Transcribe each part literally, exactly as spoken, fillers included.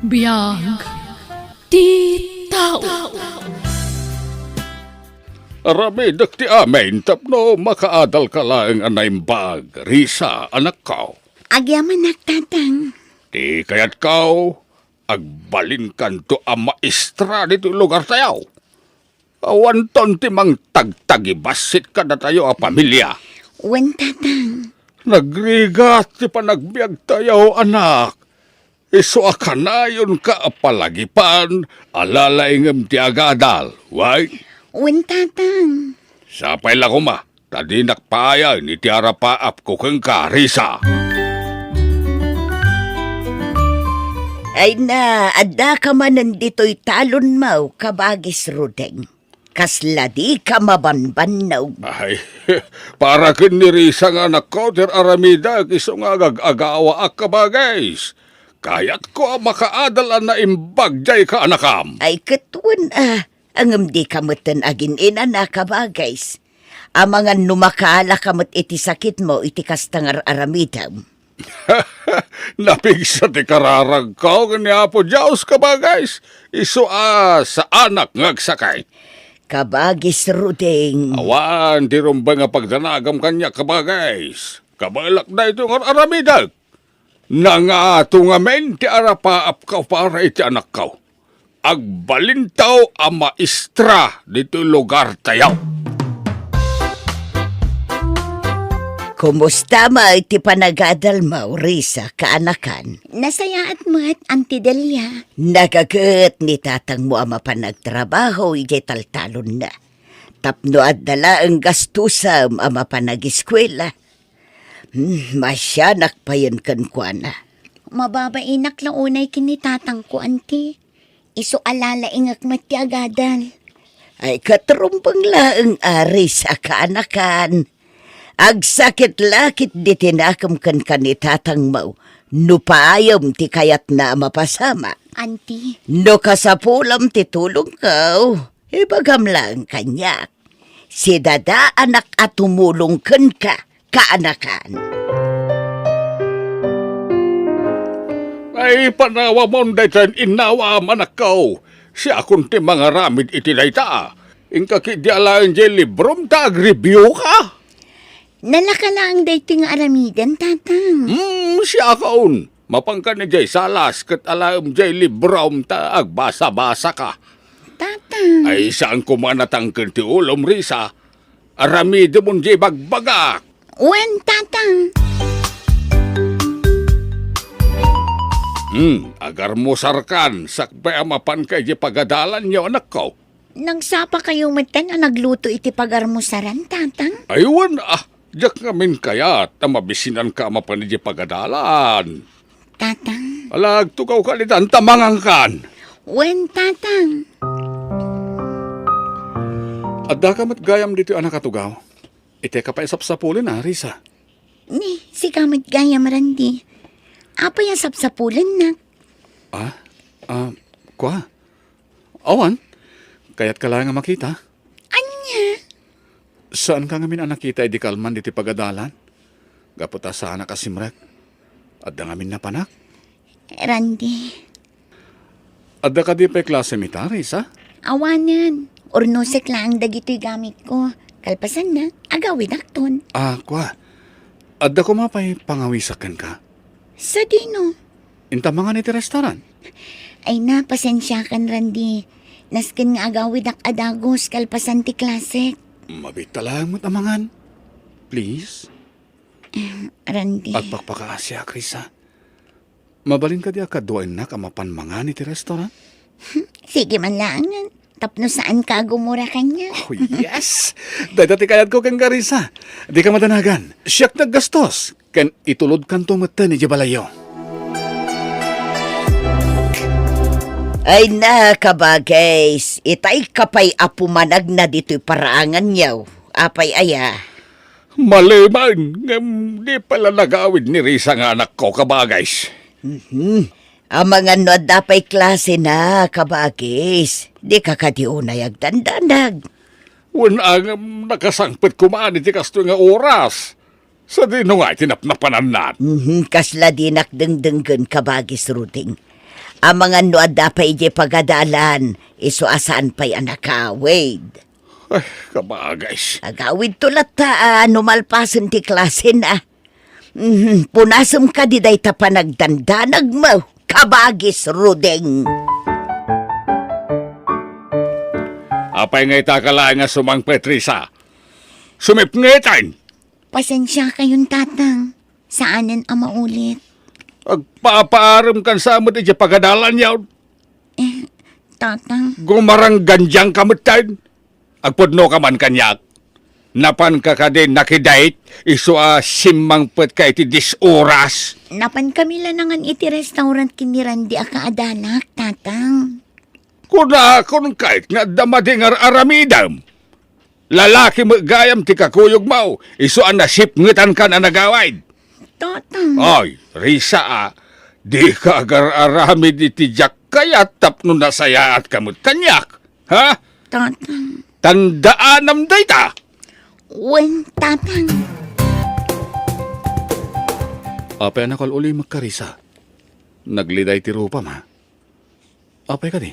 Biag ti tao. Aramidek ti amin tapno makaadalka laeng a naimbag, Risa, anakko. Agyamanak, Tatang. Ti kayatko, agbalinkanto a maestra ditoy lugartayo. Awanton ti mangtagtagibassit kadatayo a pamilia. Wen, Tatang. Nagrigat ti panagbiagtayo, anak. Isu a kanayonka a palagipan a lalaingem ti agadal, wen? Wen, Tatang. Sapay la koma, ta dinak paayen iti arapaapko kenka, Risa. Ay na, addaka manen ditoy talonmo, kabagis Rudeng. Kasla dika mabanbannog. Ay, para ken ni Risa nga anakko ti aramidek isu nga agagawaak, kabagis. Kayatko a makaadal a naimbag jay kaanakam. Ay, ket wen a, ngem dika metten agin-inana, kabagis. Amangan no makaalaka met iti sakitmo iti kasta nga ar-aramidem. Napigsa ti kararagko ken ni Apo Dios, kabagis. Isu a saanak nga agsakit. Kabagis Rudeng. Awan ti rumbeng a pagdanagam kaniak, kabagis. Kabaelak daytoy nga ar-aramidek. Nangato ngamin ti arapaapko para iti anakko. Agbalinto a maestra ditoy lugartayo. Kumusta met ti panagadalmo, Risa, kaanakan? Nasayaat met, Auntie Delia. Nagaget ni tatangmo a mapan agtrabaho idiay taltalonna. Tapno adda laeng gastusem a mapan agiskuela. Hmm, masianak payen kenkuana. Mababainak la unay ken ni tatangko, Auntie. Isu a lalaingek met ti agadal. Ay, ket rumbeng laeng a Risa, kaanakan. Agsakit la ketdi ti nakem kenka ni tatangmo, no paayem ti kayatna a mapasamak. Auntie. No kasapulem ti tulongko, ibagam laeng kaniak. Sidadaanak a tumulong kenka, kaanakan. Ay, panawamon daytoy innawam, anakko. Siakon ti mangaramid iti dayta. Inka ketdi alaen jay librom ta agreviewka. Nalaka laeng daytoy nga aramiden, Tatang. Hmm, siakon. Mapanka idiay salas ket alaem jay librom ta agbasa-basaka. Tatang. Ay, saan koma a natangken ti ulom, Risa. Aramidemon jay bagbagak. Wen, Tatang. Hmm, agarmusarkan, sakbay a mapanka idiay pagadalanyo, anakko. Nagsapakayo metten a nagluto iti pagarmusaran, Tatang? Ay, wen, ah, diak ngamin kayat a mabisinanka a mapan idiay pagadalan. Tatang. Ala, agtugawkan itan ta mangankan. Wen, Tatang. Addaka met gayam ditoy a nakatugaw. Iteka pay sapsapulen, a, Risa. Ni, sika met gayam, Randy. Apay a sapsapulennak? Ah? Ah, kua? Awan. Kayatka laeng a makita. Ania? Saanka ngamin a nakita idi kalman ditoy pagadalan? Gapu ta saanak a simrek. Adda ngamin napanak? Randy. Adda kadi pay klasem ita, Risa? Awanen. Urnosek laeng dagitoy gamitko. Kalpasanna, agawidakton. Ah, kua. Adda koma pay pangawisak kenka? Sadino? Inta mangan iti restaurant? Ay na, pasensiakan, Randy. Nasken nga agawidak a dagus kalpasan ti klasek. Mabiit ta laeng met a mangan. Please? Randy. Agpakpakaasiak, Risa. Mabalin kadi a kaduaennak a mapan mangan iti restaurant? Sige man laengen. Tapno saanka a gumura kaniak. Oh, yes! Dayta ti kayatko kenka, Risa. Dika madanagan. Siak naggastos. Ken itulodkanto metten idiay balayyo. Ay na, kabagis. Itay ka pay a pumanagna ditoy paraanganyo. Apay aya? Malemen, ngem di pay la nagawid ni Risa nga anakko, kabagis. Mhm. Amangan no adda pay klasena, kabagis. Dika kadi unay agdandanag. Wen, ngem nakasangpet koma iti kastoy nga oras. Sadino nga iti napnapananna? Mhm, kasla dinak dengdenggen, kabagis Ruding. Amangan no adda pay idiay pagadalan, isu a saan pay a nakawid. Ay, kabagays. Agawidto latta a no malpasen ti klasena. Mhm, punasem kadi dayta panagdandanagmo, kabagis, Ruding. Apay nga ita ka laeng nga sumangpet, Risa? Sumipngeten! Pasensiakayon, Tatang. Saanen a maulit. Agpapaarem kan sa met iti pagadalanyo. Eh, Tatang. Gumaranggandiang ka metten. Agpudno ka man kaniak. Napan ka kadi nakidate, isu a simmangpet ka iti dis oras. Napan kami lanangan iti restaurant ken ni Randy a kaadanak, Tatang. Kunakon kayat nga adda madi nga ar-aramidem. Lalaki met gayam ti kakuyogmo, isu a nasipngetankan a nagawid. Tatang. Ay, Risa, a, dika agar-aramid iti diak kayat tapno nasayaatka met kaniak. Ha? Tatang. Tandaanam dayta. Wen, Tatang. Apay a nakul-ulimek ka, Risa? Nagliday ti rupam, ha? Apay kadi?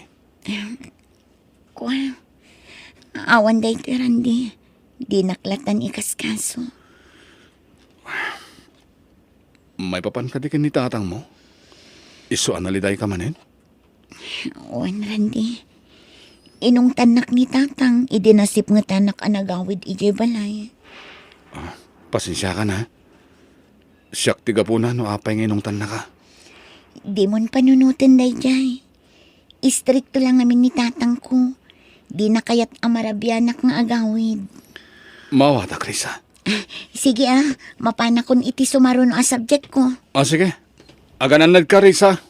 Kua, awan daytoy, Randy. Dinak lattan ikaskaso. Maipapan kadi ken ni tatangmo? Isu a nalidayka manen? Wen, Randy. Inungtannak ni tatang idi nasipngetanak a nagawid idiay balay. Ah, pasensiakan, ha? Siak ti gapuna no apay nga inungtannaka. Dimon panunoten daydiay. Istrikto la ngamin ni tatangko. Dina kayat a marabianak nga agawid. Maawatak, Risa. Sige, a, mapanakon iti sumaruno a subjectko. Ah, sige. Aganannadka, Risa.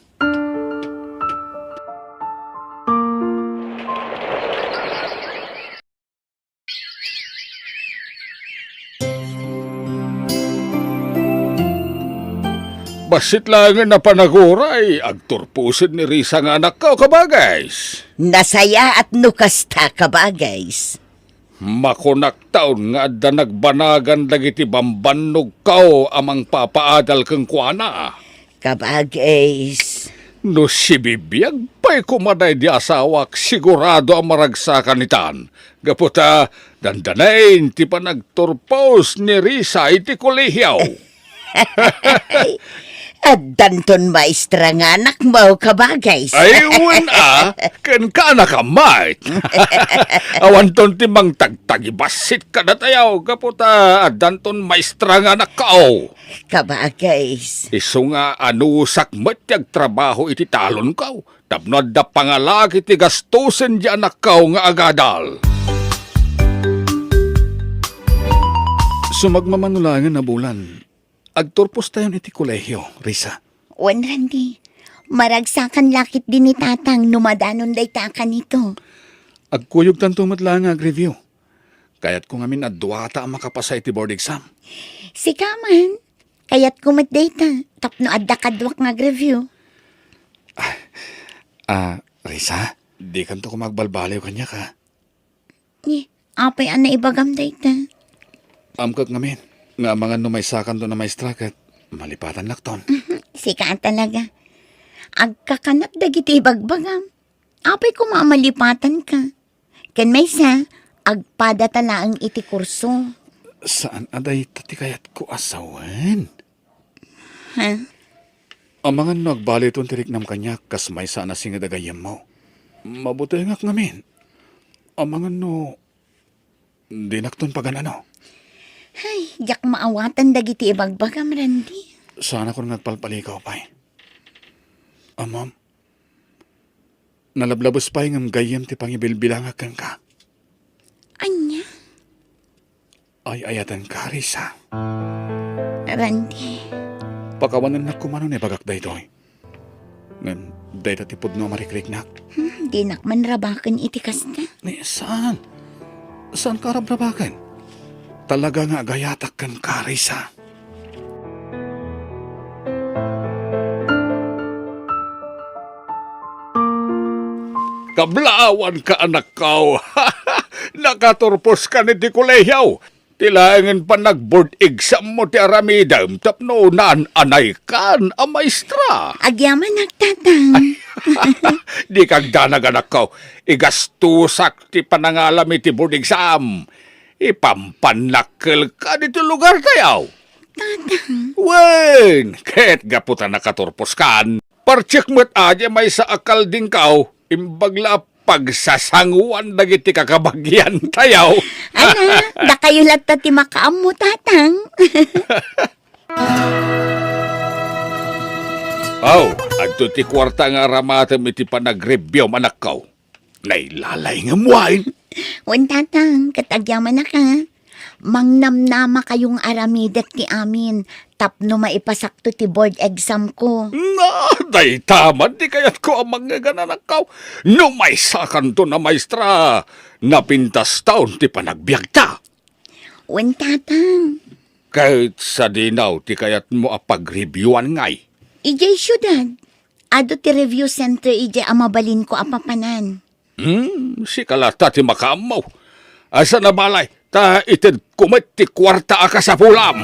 Bassit laengen a panaguray, agturposen ni Risa nga anakko, kabagays. Nasayaat no kasta, kabagays. Makunak taon nga adda nagbanagan dagiti bambannogko a mangpapaadal kenkuana. Kabagays. No sibibiag pay koma daydi asawak, sigurado a maragsakan itan. Gapu ta, dandanaen ti panagturpos ni Risa iti kolehiyo. Addanton maestra nga anakmo, kabagays. Ay, wen a, ken ka anakam met. Awanton ti mangtagtagibassit kadatayo, gapu ta addanton maestra nga anakko. Kabagays. Isu nga anusak met ti agtrabaho iti talonko, tapno adda pangalaki ti gastosen ti anakko nga agadal. Sumagmamano laengen a bulan, agturpostayon iti kolehiyo, Risa. Wen, Randy, maragsakan la ketdi ni tatang no madanon dayta a kanito. Agkuyogtanto met laeng nga agreview. Kayatko ngamin a duata a makapasa iti board exam. Sika man, kayatko met dayta, tapno adda kaduak nga agreview. Ah, Risa, dikanto koma agbalbaliw kaniak, a. Ni, apay a naibagam dayta? Amkek ngamin, nga amangan no maysakanton a maestra ket malipatannakton. Sika a talaga. Agkakanak dagiti ibagbagam. Apay koma a malipatanka? Ken maysa, agpadata laeng iti kurso. Saan a dayta ti kayatko a sawen? Ha? Amangan no agbaliwton ti riknam kaniak kas maysa a nasinged a gayyemmo. Mabutengak ngamin. Amangan no dinakton pagan-ano. Ay, diak maawatan dagiti ibagbagam, Randy. Saanakon nga agpalpalikaw pay. Ammom, nalablabes pay ngem gayyem ti pangibilbilangak kenka. Ania? Ay-ayatenka, Risa. Randy. Pakawanennak koma no naibagak daytoy. Ngem dayta ti pudno a marikriknak. Hmm, dinak man rabaken iti kasta. Ni, saan? Saanka a rabrabaken? Talaga nga agayatak kenka, Risa. Kablaawanka, anakko. Nakaturposka iti kolehiyo. Ti laengen panagboard exammo ti aramidem tapno naan-anaykan a maestra. Agyamanak, tatang. Dika agdanag, anakko. Igastusak ti panangalam iti board exam. Ipampannak kelka ditoy lugartayo. Tatang. Wen, ket gapu ta nakaturposkan, partiek met a diay maysa a kaldingko, imbag la a pagsasangoan dagiti kakabagiantayo. Ala, dakayo latta ti makaammo, Tatang. Aw, adtoy ti kuarta nga aramatem iti panagreviewm, anakko. Nailalay nga muain. Wen, Tatang, ket agyamanak a. Mangnamnamakayo nga aramidak ti amin tapno maipasakto ti board exam ko. Na, dayta man ti kayatko a mangngeg, anakko. No maysakanton a maestra, napintaston ti panagbiagta. Wen, Tatang. Ket sadino ti kayatmo a pagreviewan ngay? Idiay siudad. Adu ti review center idiay a mabalinko a papanan. Hmm, sika latta ti makaammo. Asa na balay, ta itedko met ti kuarta a kasapulam.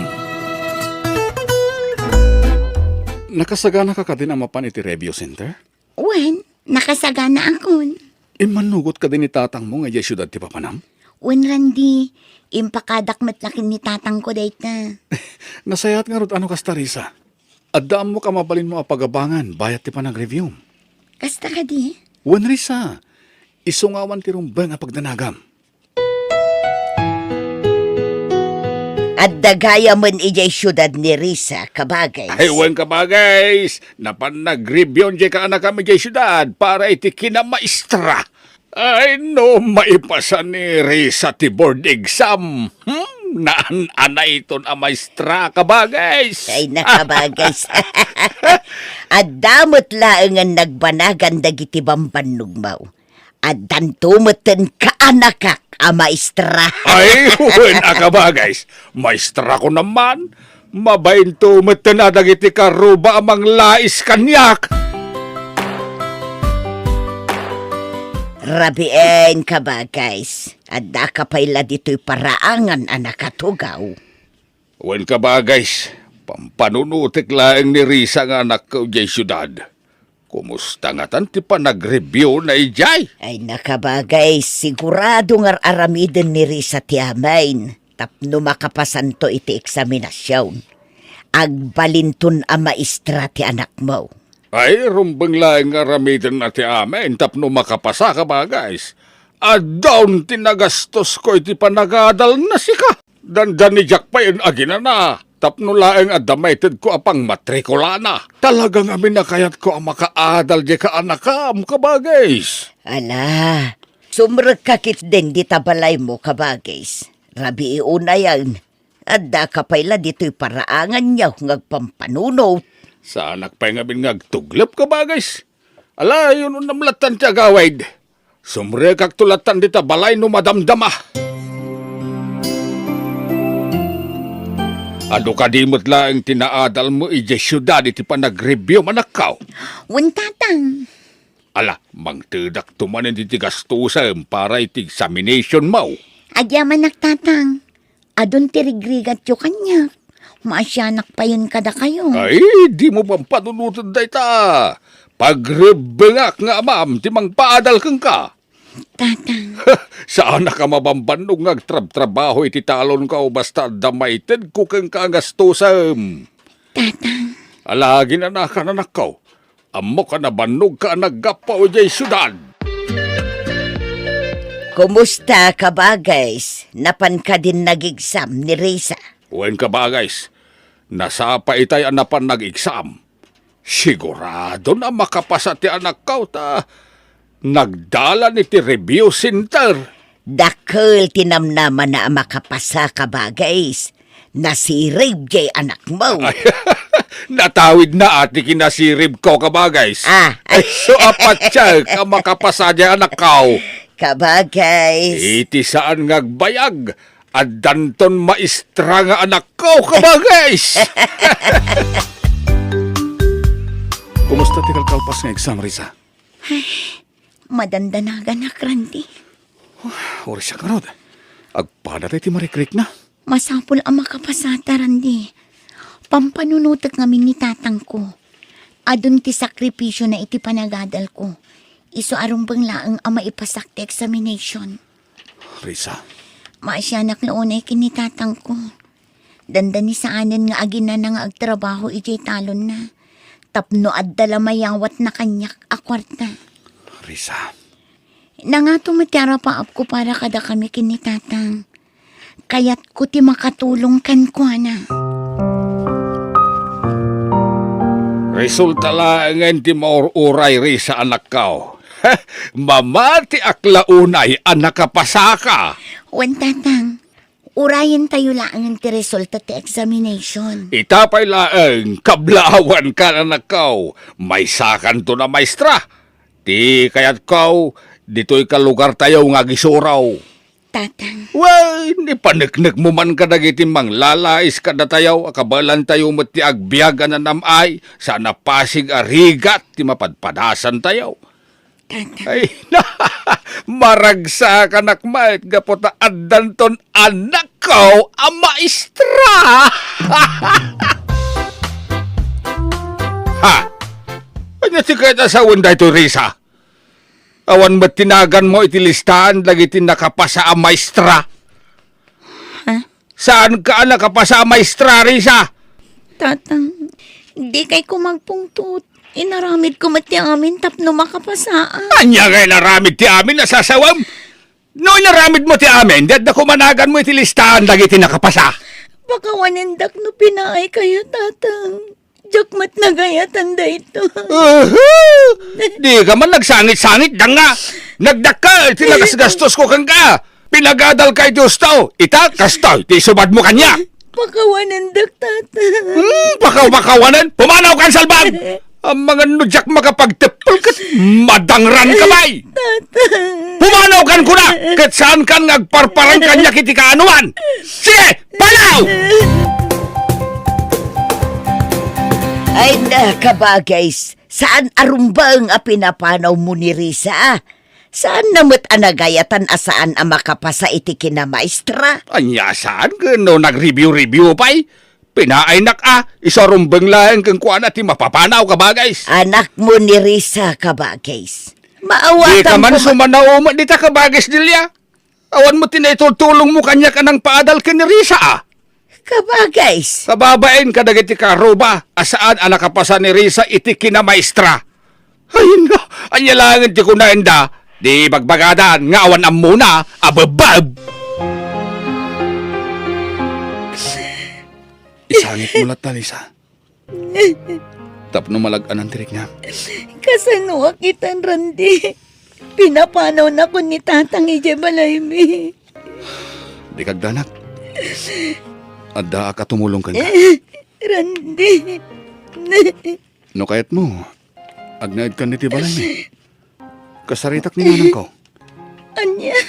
Nakasaganaka kadin a mapan iti review center? Wen, nakasaganaakon. Immanugot kadi ni tatangmo nga idiay siudad ti papanam? Wen, Randy, impakadak met la ken ni tatangko dayta. Nasayaat ngarud a no kasta, Risa. Adda ammok a mabalinmo a pagabangan bayat ti panagreviewm. Kasta kadi? Wen, Risa, isu nga awan ti rumbeng a pagdanagam. Adda gayamen idiay siudad ni Risa, kabagay. Ay, wen, kabagay. Napan nagreviewon diay kaanakam idiay siudad para iti kinamaestra. Ay, no maipasa ni Risa ti board exam, hmm, naan-anayton a maestra, kabagay. Ay, nakabagay. Adda met laengen nagbanagan dagiti bambannogmo. Addanto metten kaanakak a maestra. Ay, wen a kabagay. Maestrakon man. Mabainto metten a dagiti karuba a manglais kaniak. Rabien, kabagay. Addaka pay la ditoy paraangan a nakatugaw. Wen, kabagay, pampanunotek laeng ni Risa nga anakko idiay siudad. Kumusta ngatan ti panagreviewna idiay? Ay, nakabagay, sigurado nga ar-aramiden ni Risa ti amin tapno makapasanto iti eksaminasion. Agbalinton a maestra ti anakmo. Ay, rumbeng laeng nga aramidenna ti amin tapno makapasa, kabagay. Addaon ti nagastosko iti panagadalna, sika. Dandani diak pay aginana tapno laeng adda maitedko a pangmatrikulana. Talaga ngamin a kayatko a makaadal diay kaanakam, kabagis. Ala, sumrekka ketdin dita balaymo, kabagis. Rabii unayen, addaka pay la ditoy paraanganyo nga agpampanunot. Saanak pay ngamin nga agtuglep, kabagis. Ala, inunam lattan ti agawid. Sumrekakto lattan dita balay no madamdama. Adu kadi met laeng ti naadalmo idiay siudad iti panagreviewm, anakko? Wen, tatang. Ala, mangtedakto manen iti gastusem para iti examinationmo. Agyamanak, tatang. Adun ti rigrigatyo kaniak. Maasianak payen kadakayo. Ay, dimo pampanunoten dayta. Pagrebbengak nga amam ti mangpaadal kenka. Tatang. Saanak a mabambannog nga agtrabtrabaho iti talonko basta adda maitedko kenka a gastusem. Tatang. Ala, aginanakan, anakko. Ammok a nabannogka a naggapu idiay siudad. Kumusta, kabagis? Napan kadin nag-exam ni Risa? Wen, kabagis. Nasapa itay a napan nag-exam. Siguradon a makapasa ti anakko ta nagdalan iti review center. Dakkel ti namnamana a makapasa, kabagis. Nasirib diay anakmo. Ay, natawidna ti kinasiribko, kabagis. Ah. Ay, so, apatsa ka makapasa diay anakko. Kabagis. Iti saan nga agbayag, addanton maestra nga anakko, kabagis. Kumusta ti kalkalpas nga exam, Risa? Ay, madandanaganak, Randy. Uray siak ngarud. Agpadatay ti marikrikna. Masapul a makapasata, Randy. Pampanunotek ngamin ni tatangko. Adun ti sakripisiona iti panagadalko. Isu a rumbeng laeng a maipasak ti examination. Risa. Maasianak la unay ken ni tatangko. Dandani saanen nga aginana nga agtrabaho idiay talonna. Tapno adda la mayawatna kaniak a kuarta. Risa. Nangato met ti arapaapko para kadakami ken ni tatang. Kayatko ti makatulong kenkuana. Resulta laengen ti maur-uray, Risa, anakko. Mamatiak la unay a nakapasaka. Wen, tatang. Urayentayo laengen ti resulta ti examination. Ita pay laeng, kablaawanka, anakko. Maysakanton a maestra. Ti kayatko, ditoy ka lugartayo nga agisuro. Tatang. Wen, ipaneknekmo man kadagiti manglalais kadatayo a kabaelantayo met ti agbiag a nanam-ay, saan a pasig a rigat ti mapadpadasantayo. Tatang. Ay, maragsakanak met gapu ta addanton anakko a maestra. Ha? Ania ti kayat a sawen daytoy, Risa? Awan met ti naganmo iti listaan dagiti nakapasa a maestra. Ha? Saanka a nakapasa a maestra, Risa? Tatang, dikay ko magpungtot. Inaramidko met ti amin tapno makapasaak. Ania nga inaramid ti amin a sasawem? No inaramidmo ti amin, di adda koma naganmo iti listaan dagiti nakapasa. Pakawanendak no pinaaykayo, tatang. Diak met nagayatan daytoy. Uhu! Dika man nagsangit-sangit, danga! Nagdakkel ti nagasgastosko kenka! Pinagadalka iti husto! Ita, kastoy ti isubadmo kaniak! Pakawanendak, tatang. Hmm, pakaw-, pakawanen? Pumanawkan, salbag! Amangan no diak makapagteppel ket madangranka pay! Tatang. Pumanawkan kuna! Ket saankan nga agparparang kaniak iti kaanoan! Sige! Panaw! Ay na, kabagays, saan a rumbeng a pinapanawmo ni Risa? Saanna met a nagayatan a saan a makapasa iti kinamaestra? Ania saan ken no nag-review-review pay? Pinaaynak a, isu a rumbeng laeng kenkuana ti mapapanaw, kabagays. Anakmo ni Risa, kabagays. Maawatan. Dika man ko ma- sumanaw met dita, kabagays, Delia. Awan met ti naitultulongmo kaniak a nangpaadal ken ni Risa, a. Kabagays. Kababain kadagiti karuba a saan a nakapasa ni Risa iti kinamaestra. Ay, na, ania laengen ti kunaenda, di bagbagadan nga awan ammona a bebbeb. Isangitmo latta, Risa. Tapno malag-anan ti riknam. Kasanoak itan, Randy? Pinapanawnakon ni tatang idiay balaymi. Dika agdanag. Addaak a tumulong kenka. Randy. No kayatmo, agnaedkan iti balaymi. Kasaritak ni nanangko. Ania?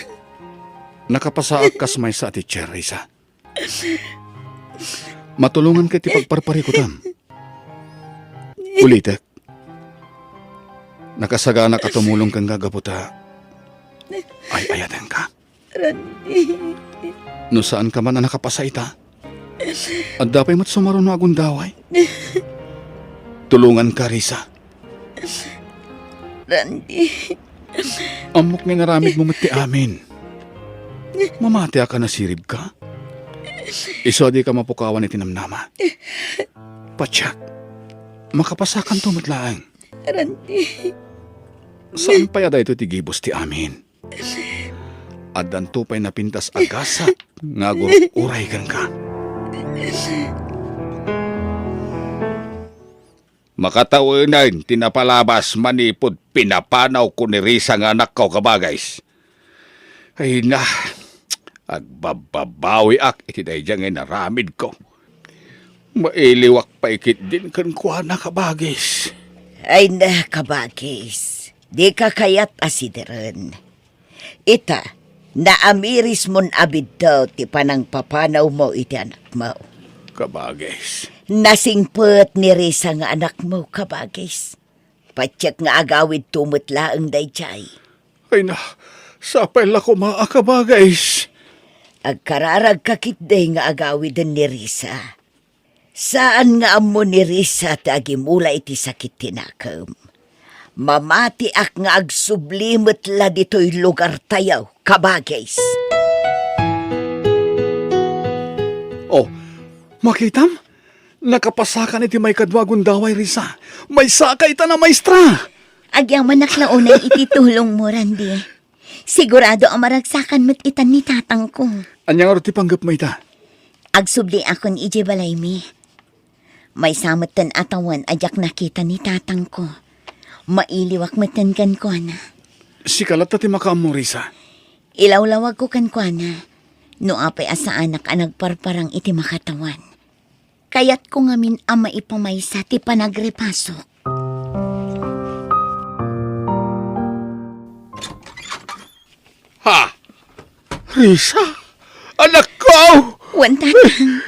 Nakapasaak kas maysa a teacher, Risa. Matulonganka iti pagparparikutam. Ulitek. Nakasaganak a tumulong kenka gapu ta ay-ayatenka. Randy. No saanka man a nakapasa ita, adda pay met sumaruno a gundaway. Tulonganka, Risa. Randy. Ammok nga inaramidmo met ti amin. Mamatiak a nasiribka. Isu a dika mapukawan iti namnama. Patiek, makapasakanto met laeng. Randy. Saan pay a daytoy ti gibus ti amin. Addanto pay napintas a gasat nga agur-uray kenka. Makatawen ti napalabas manipud pinapanawko ni Risa nga anakko, kabagays. Ay na, agbabbabawiak iti daydiay nga inaramidko. Mailiwak pay ketdin kenkuana, kabagis. Ay na, kabagis. Dika kayat a sideren. Ita, naamirismon a biddut ti panangpapanawmo iti anakmo. Kabagis. Nasingpet ni Risa nga anakmo, kabagis. Patiek nga agawidto met laeng daydiay. Ay na, sapay la koma a kabagis. Agkararagka ketdi nga agawiden ni Risa. Saan nga ammo ni Risa ti agimula iti sakit ti nakem. Mamatiak nga agsubli met la ditoy lugartayo, kabagis. Oh, makitam? Nakapasakan iti maikadua a gundaway, Risa. Maysaka itan a maestra! Agyamanak la unay iti tulongmo, Randy. Sigurado a maragsakan met itan ni tatangko. Ania ngarud ti panggepmo ita? Agsubliakon idiay balaymi. Maysa metten a tawen a diak nakita ni tatangko. Mailiwak metten kenkuana. Sika latta ti makaammo, Risa. Ilawlawagko kenkuana no apay a saanak a nagparparang iti makatawan. Kayatko ngamin a maipamaysa ti panagrepasok. Ha? Risa? Anakko! Wen, Tatang.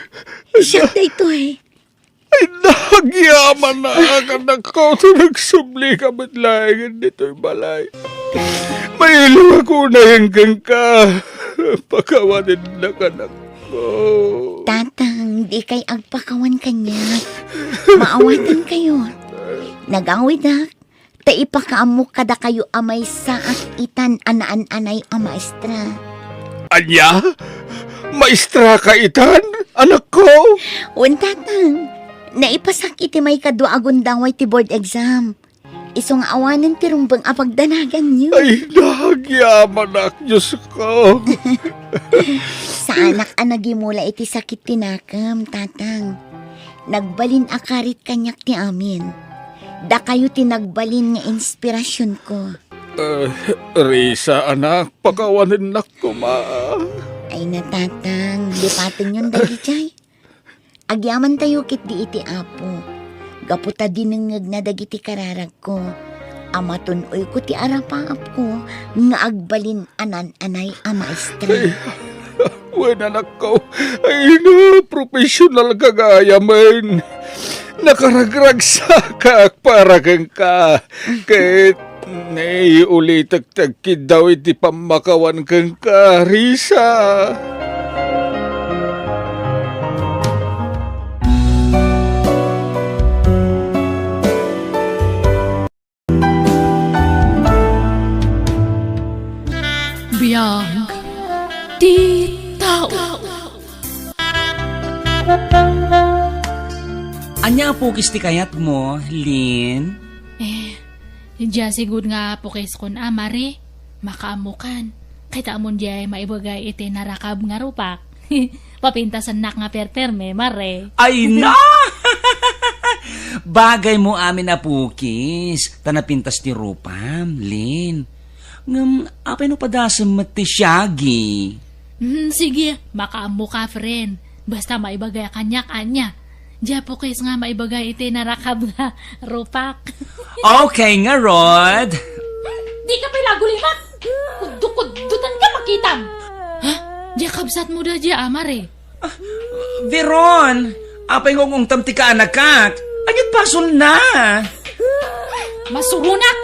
Siak daytoy. Ay, nagyamanak, anakko, ta nagsublika met laengen ditoy balay. Mailiwak unayen kenka. Pakawanennak, anakko. Tatang, dikay agpakawan kaniak. Maawatankayo. Nagawidak ta ipakaammok kadakayo a maysaak itan a naan-anay a maestra. Ania? Maestraka itan, anakko? Wen, Tatang. Naipasak iti maikadua a gundaway ti board exam. Isu nga awanen ti rumbeng a pagdanaganyo. Ay, nagyamanak, Diosko. Saanak a nagimula iti sakit ti nakem, Tatang. Nagbalin a karit kaniak ti amin. Dakayo ti nagbalin nga inspirasionko. Eh, Risa, anak, pakawanennak koma. Ay na, Tatang, lipatenyon dagijay. Agyamantayo ketdi iti Apo, gapu ta dinengngegna dagiti kararagko, a matun-oyko ti arapaapko nga agbalin a naan-anay a maestra. Ay, wen, anakko, ay na, professional ka gayamen. Nakaragragsakak para kenka, ket naiulitek ti agkiddaw iti pammakawan kenka, Risa. Biag ti tao. Ania a pukis ti kayatmo, Lin? Eh, dia sigud nga pukiskon a, Mare. Makaammokan. Kitaem diay maibagay iti narakab nga rupak. Papintasannak nga perperme, Mare. Ay na! Bagaymo amin a pukis, ta napintas ti rupam, Lin. Ngem, apay no padasem met ti siagi? Hmm, sige, makaammoka, friend. Basta maibagay kaniak, ania. Dia pukis nga maibagay iti narakab nga rupak. Okay ngarud. Dika pay la agulimek. Kuddo-kuddotan ka, makitam. Ha? Dia kabsatmo da dia, Mare? Ah, Veron, apay nga ung-ungtam ti kaanakak? Ania't basolna? Masuronak!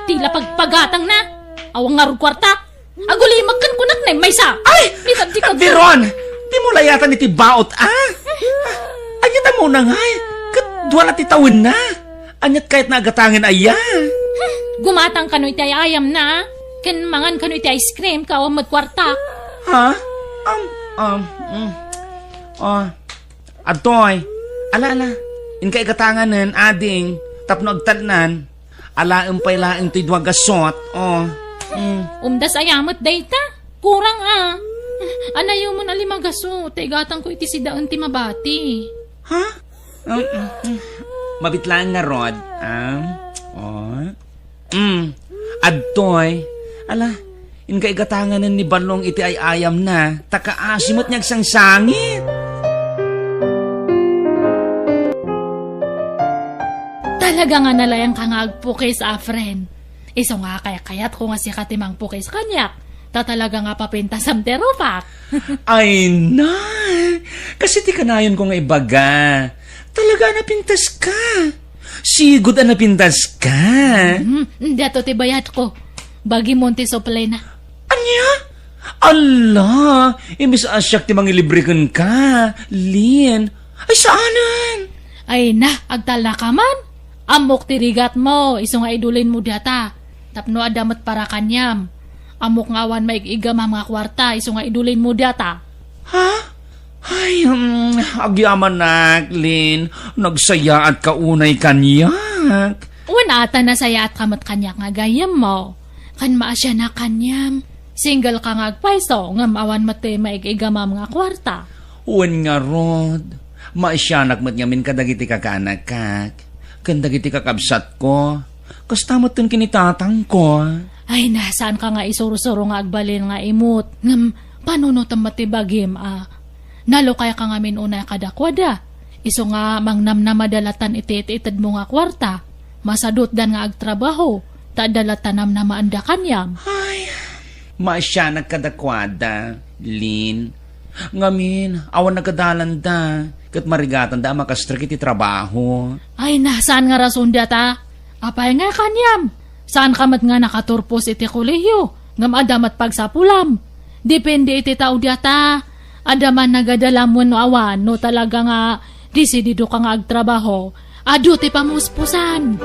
Ti la pagpagatangna! Awan ngarud kuarta! Agulimek ken kunak ne, maysa! Ay! Dika, dika, dika. Veron! Dimo layatan iti baot, a? Ania't ammona ngay? Ket dua la ti tawenna. Ania't kayatna a gatangen aya? Gumatang kano iti ay-ayamna, a? Ken mangan kano iti ice cream, ket awan met kuarta. Ha? Um, um, mm. Oh. Adtoy. Ala, ala. Inka igatanganen, ading, tapno agtalnan. Alaem pay laeng ti dua gasot. Oh. Mm. Umdas aya met dayta. Kurang a. Anayomon a lima gasot, ta igatangko iti sidaen ti mabati. Ha? Um, mm, mm. Mabit laeng ngarud, ah? Oh. Mm. Adtoy. Ala, inka igatanganen ni Balong iti ay-ayamna, ta kaasi met nga agsangsangit. Talaga nga nalaingka nga agpukis, a, friend. Isu nga kaykayatko nga sika ti mangpukis kaniak, ta talaga nga papintasam ti rupak. Ay na! Kasi ti kanayonko nga ibaga, talaga a napintaska. Sigud a napintaska. Hmm, diato ti bayadko. Bagimon ti suplena. Ania? Ala, imbes a siak ti mangilibre kenka, Lin. Ay, saanen? Ay na, agtalna ka man. Ammok ti rigatmo, isu nga idulinmo data. Tapno adda met para kaniam. Ammok nga awan maig-igamam nga kuarta, isu nga idulinmo data. Ha? Ay, um, agyamanak, Lin. Nagsayaatka unay kaniak. Wen a ta nasayaatka met kaniak nga gayyemmo. Ken maasianak kaniam. Single ka nga agpayso, ngem awan met ti maig-igamam nga kuarta. Wen ngarud, maasianak met ngamin kadagiti kakaanakak, ken dagiti kakabsatko, kasta met ken ni tatangko. Ay na, saanka nga isursuro nga agbalin nga imut, ngem panunotem met ti bagim a. Nalukayka ngamin unay kadakuada. Isu nga mangnamnamada latan iti it-itedmo nga kuarta. Masadutdan nga agtrabaho, ta adda latta namnamaanda kaniam. Ay, maasianak kadakuada, Lin. Ngamin, awan nagadalanda, ket marigatanda a makastrek iti trabaho. Ay na, saan nga rason data? Apay nga kaniam? Saanka met nga nakaturpos iti kolehiyo, ngem adda met pagsapulam. Depende iti tao data. Adda man nagadalam wenno awan, no talaga nga desididoka nga agtrabaho, adu ti pamuspusan.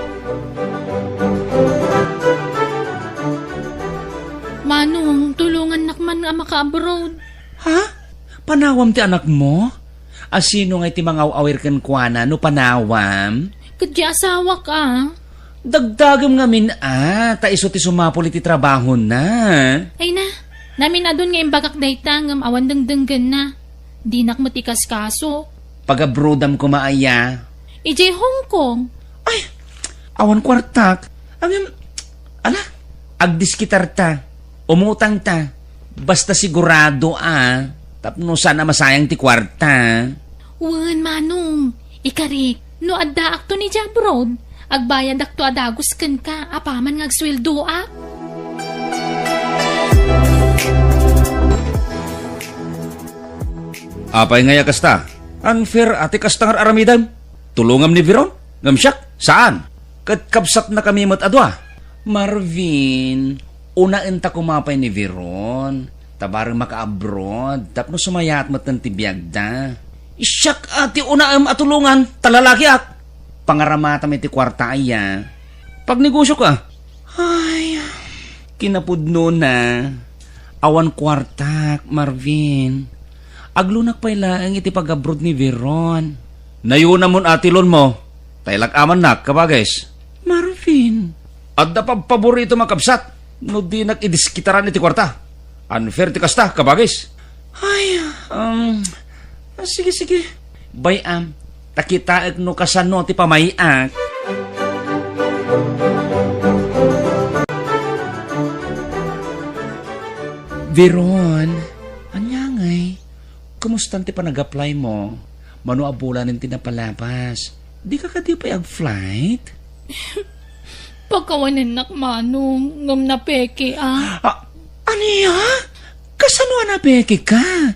Manong, tulongannak man nga maka-abroad. Ha? Panawam ti anakmo? A, sino ngay ti mangaw-awir kenkuana no panawam? Ket ti asawak a. Dagdagem ngamin a, ta isu ti sumapul iti trabahona. Ay na, naminadun nga imbagak dayta ngem awan dengdenggenna. Dinak met ikaskaso. Pagabrodam koma aya? Idiay Hong Kong. Ay, awan kuartak. Ngem, ala, agdiskitarta. Umutangta. Basta sigurado a, tapno saan a masayang ti kuarta. Wen, Manong, ikarik, no addaakto idiay abroad, agbayadakto a dagus kenka apaman nga agsueldoak. Apay ngay a kasta? Unfair a ti kasta nga ar-aramidem? Tulongam ni Veron? Ngem siak, saan? Ket kabsatnakami met a dua. Marvin, unaenta koma pay ni Veron, ta bareng maka-abroad, tapno sumayaat metten ti biagda. Siak a ti unaem a tulongan, ta lalakiak. Pangaramatam iti kuarta aya. Pagnegosiok a. Ay, kinapudnona. Awan kuartak, Marvin. Aglunak pay laeng iti pag-abroad ni Veron. Nayunamon a ti loanmo. Ta ilak-amannak, kabagis. Marvin. Adda pabpaboritom a kabsat. No dinak idiskitaran iti kuarta. Unfair ti kasta, kabagis. Ay, um, ah, sige, sige. Bay-am, ta kitaek no kasano ti pamay-ak. Veron, ania ngay? Kumustan ti panag-apply mo? Mano a bulanen ti napalabas? Dika kadi pay ag-flight? Pakawanennak, Manong, ngem napeke a. Ah, ania? Kasano a napeke ka?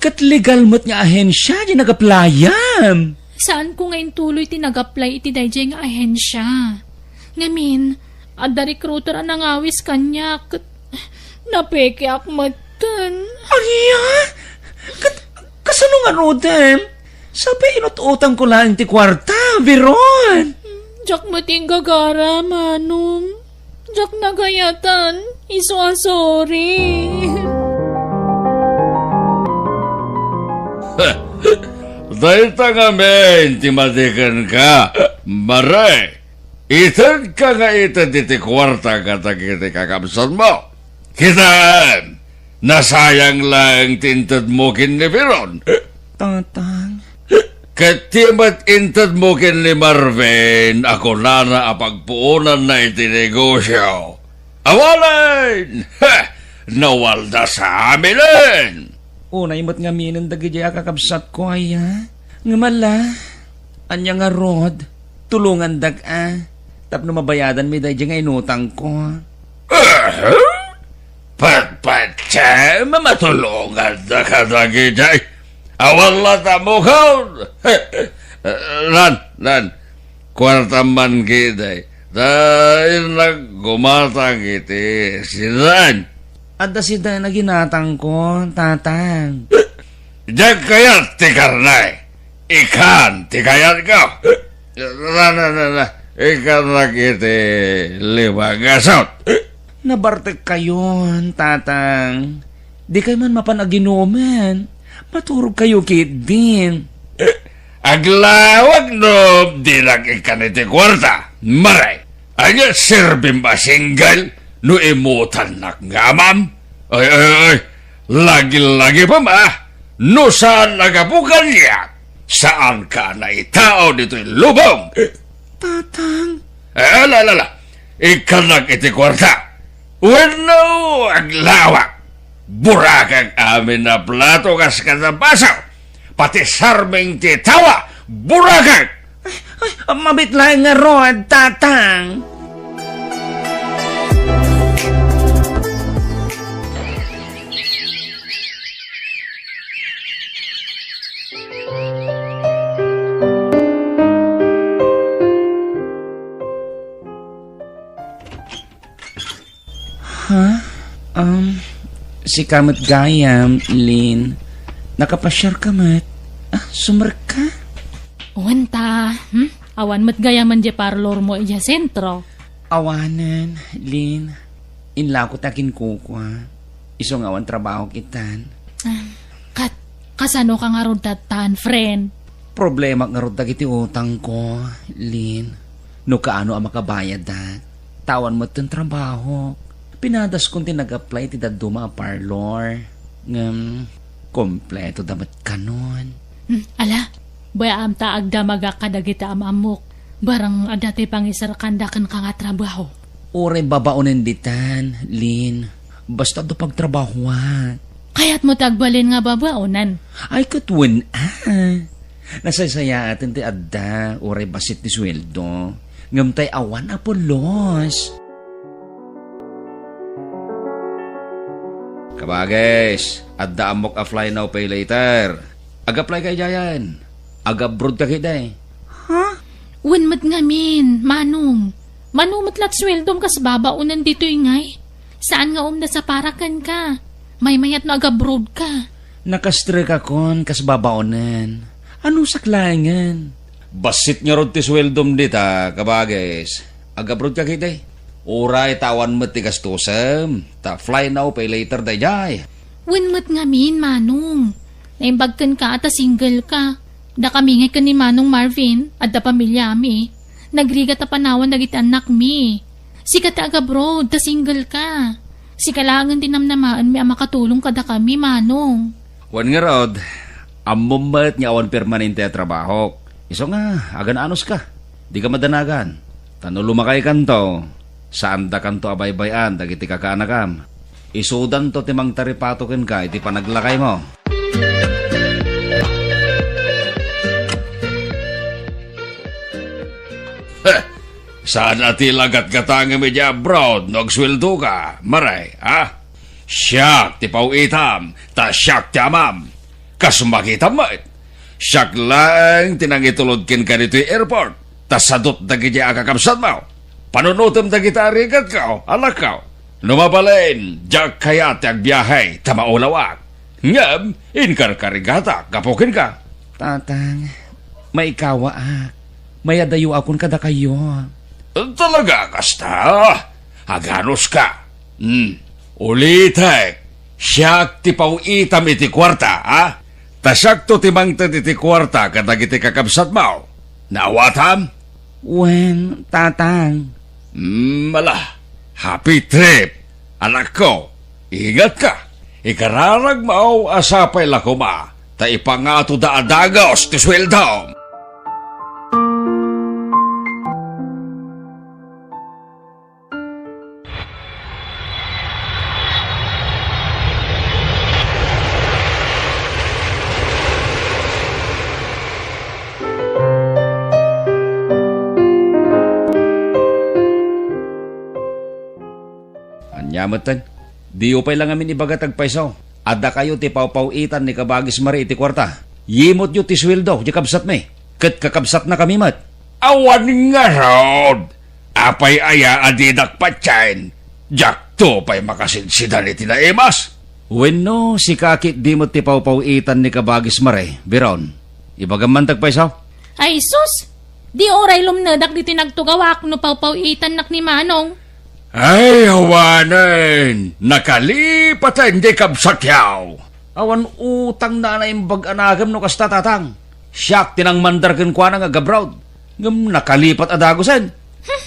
Ket legal met nga ahensia ti nag-apply-am. Saanko nga intuloy ti nag-apply iti daydiay nga ahensia. Ngamin, adda recruiter a nangawis kaniak ket napekeak metten. Ania? Ket kasano ngaruden? Sapay inut-utangko laeng ti kuarta, Veron. Diak met inggagara, Manong. Diak nagayatan. Isu a sorry. Dayta ngamin ti madi kenka, Mare. Itedka nga ited iti kuarta kadagiti kakabsatmo. Kitaem, nasayang laeng ti intedmo ken ni Veron. Tatang. Ket ti met intedmo ken ni Marvin a kunana a pagpuonanna iti negosio. Awanen! Heh! Nawalda sa aminen! Unay met ngaminen dagidiay a kakabsatko aya. Ngem ala, ania ngarud? Tulongandak a, tapno mabayadanmi daydiay nga inutangko. Aha? Patpatiem a matulonganda kadagidiay. Awan latta mukon. Lan, lan. Kuartam man ketdi. Ta innak gumatang iti sidan. Adda sidan a ginatangko, tatang. Diak kayat ti karne. Ikan ti kayatko. Na, na, na, na. Ikkannak iti lima nga sut. Nabartekkayon, Tatang. Dikay man mapan aginumen. Maturogkayo ketdin. Aglawag no dinak ikkan iti kuarta. Mare, ania serbim a single no imutannak nga amam? Ay, ay, ay, lagi-lagi pa ma, no saan a gapu kaniak, saanka a naitao ditoy lubong. Tatang. Eh, ala, ala, ala. Ikkannak iti kuarta. Wenno, aglawag. Burakak amin a plato kas kada baso. Pati sarming ti tawa, burakak. Ay, ay, mabit laeng ngarud, Tatang. Ha? Um, sika met gayam, Lin. Nakapasiarka met? Ah, sumrekka? Wen ta, hmm? Awan met gayamen diay parlor mo idiay sentro. Awanen, Lin. Inlako ta kinkukua. Isu nga awan trabahok itan. Ah, kat, kasanoka ngarud tattan, friend? Problemak ngarud dagiti utangko, Lin. No kaano a makabayadak, ta awan metten trabahok. Pinadaskon ti nag-apply iti dadduma a parlor. Ngem, kompleto da met kanon. Hmm, ala, bayaam ta agdamagak kadagiti am-ammok. Barang adda ti pangisarkanda kenka nga trabaho. Uray babaonen ditan, Lin. Basta adda pagtrabahoak. Kayatmo ti agbalin nga babaonen? Ay, ket wen a. Nasaysayaaten ti adda, uray bassit ti sueldo. Ngem tay awan a pulos. Kabagis, adda ammok a fly now, pay later. Ag-apply ka idiayen. Ag-abroad ka ketdi. Ha? Wen met ngamin, Manong. Mano met la ti sueldom kas babaonen ditoy ngay? Saan nga umda sa para kenka? Maymayat no ag-abroad ka. Nakastrekakon kas babaonen. Anusak laengen? Bassit ngarud ti sueldom dita, kabagis. Ag-abroad ka ketdi. Uray ta awan met ti gastosem. Ta fly now, pay later daydiay. Wen met ngamin, Manong. Naimbag kenka ta single ka. Dakami ngay ken ni Manong Marvin, adda pamiliami. Nagrigat a panawan dagiti annakmi. Sika ti ag-abroad, ta single ka. Sika laengen ti namnamaenmi a makatulong kadakami, Manong. Wen ngarud, ammom met nga awan permanente a trabahok. Isu nga, agan-anos ka. Dika madanagan. Ta no lumakaykanto, saandakanto a baybay-an dagiti kakaanakam. Isudanto ti mangtaripato kenka iti panaglakaymo. Heh! Saan a ti la gatgatangem idiay abroad no agsueldo ka, Mare, ha? Siak ti paw-itam, ta siak ti amam. Kas makitam met, siak laeng ti nangitulod kenka ditoy airport, ta sadut dagiti a kakabsatmo. Panunotem dagiti a rigatko, anakko. No mabalin, diak kayat ti agbiahe, ta maulawak. Ngem, inkarkarigatak gapu kenka. Tatang, maikawaak. Mayadayoakon kadakayo. Talaga kasta? Aganos ka? Hmm. Ulitek, siak ti paw-itam iti kuarta, ha? Ta siakto ti mangted iti kuarta kadagiti kakabsatmo. Naawatam? Wen, Tatang. Hmm, ala, happy trip, anakko. Ingatka, ikararagmo a sapay la koma, ta ipangatoda a dagus ti sueldom. Ania metten? Diyo pay la ngamin ibaga ti agpayso. Adda kayo ti pawpaw-itan ni Kabagis Mare iti kuarta. Yimutyo ti sueldo ti kabsatmi, ket kakabsatnakami met. Awan ngarud! Apay aya a dinak patien? Diakto pay makasidsidan iti naimas? Wenno, sika ketdi met ti pawpaw-itan ni Kabagis Mare, Biron? Ibagam man ti agpayso? Ay sus! Di uray lumnedak ditoy nagtugawak no pawpaw-itannak ni Manong. Ay, awanen! Nakalipaten di kabsatyaw! Awan utangna a naimbag a nakem no kasta, Tatang. Siak ti nangmandar kenkuana nga agabroad. Ngem nakalipat a dagusen. Hmm.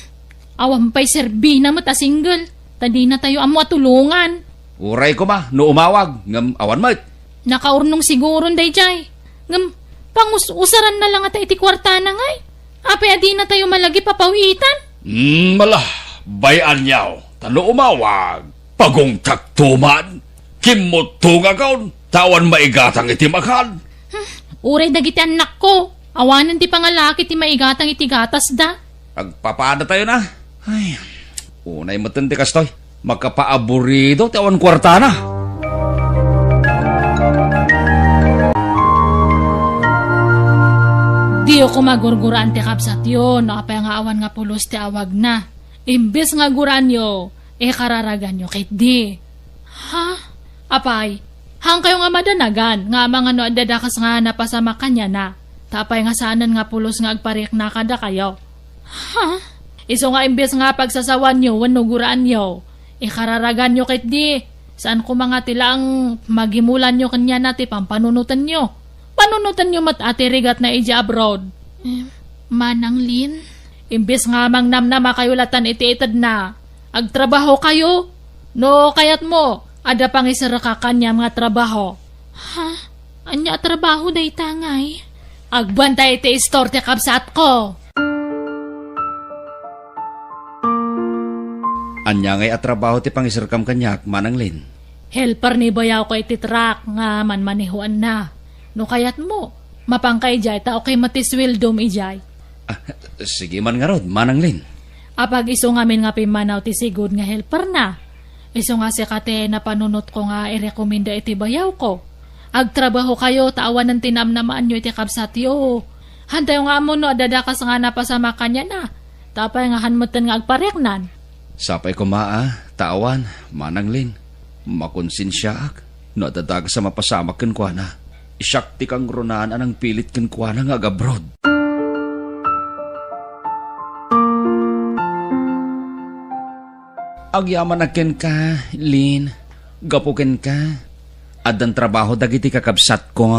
Awan pay serbina met a single, ta dinatayo ammo a tulongan. Uray koma no umawag, ngem awan met. Nakaurnong siguron daydiay. Ngem, pangus-usaranna la ngata iti kuartana ngay. Apay a dinatayo malagip a paw-itan? Hmm, ala, bay-anyaw, ta no umawag, pagungtakto man, kimmuttongakon, ta awan maigatang iti makan. Hmm, uray dagiti annakko, awanen ti pangalaki ti maigatang iti gatasda. Agpapadatayo na. Ay, unay metten ti kastoy. Makapaaburido ti awan kuartana. Diyo koma gurguraan ti kabsatyo no apay nga awan nga pulos ti awagna. Imbes nga guraanyo, ikararaganyo ketdi. Ha? Apay, haankayo nga madanagan nga amangan no adda dakes nga napasamak kaniana, ta apay nga saanen nga pulos nga agparikna kadakayo? Ha? Isu nga imbes nga pagsasawaanyo wenno guraanyo, ikararaganyo ketdi. Saan koma nga ti laeng magimulanyo kaniana ti pampanunotenyo. Panunotenyo met a ti rigatna idiay abroad. Em, Manang Lin? Imbes nga mangnamnamakayo latta iti itedna, agtrabahokayo. No kayatmo, adda pangiserrek kaniam nga trabaho. Ha? Ania a trabaho dayta ngay? Agbantay iti istor ti kabsatko. Ania ngay a trabaho ti pangiserkam kaniak, Manang Lin? Helper ni bayawko iti truck nga manmanehoanna. No kayatmo, mapanka idiay ta okay met ti sueldom idiay. Ah, sige man ngarud, Manang Lin. Apag isu ngamin nga pimmanaw ti sigud nga helperna. Isu nga sika ti napanunotko nga irekomenda iti bayawko. Agtrabahokayo ta awanen ti namnamaanyo iti kabsatyo. Haantayo nga ammo no adda dakes nga napasamak kaniana. Ta apay nga haan metten nga agpariknan? Sapay koma a, ta awan, Manang Lin. Makonsensiaak no adda dakes a mapasamak kenkuana. Siak ti kangrunaan a nangpilit kenkuana nga agabroad. Agyamanak kenka, Lin. Gapu kenka, addan trabaho dagiti kakabsatko.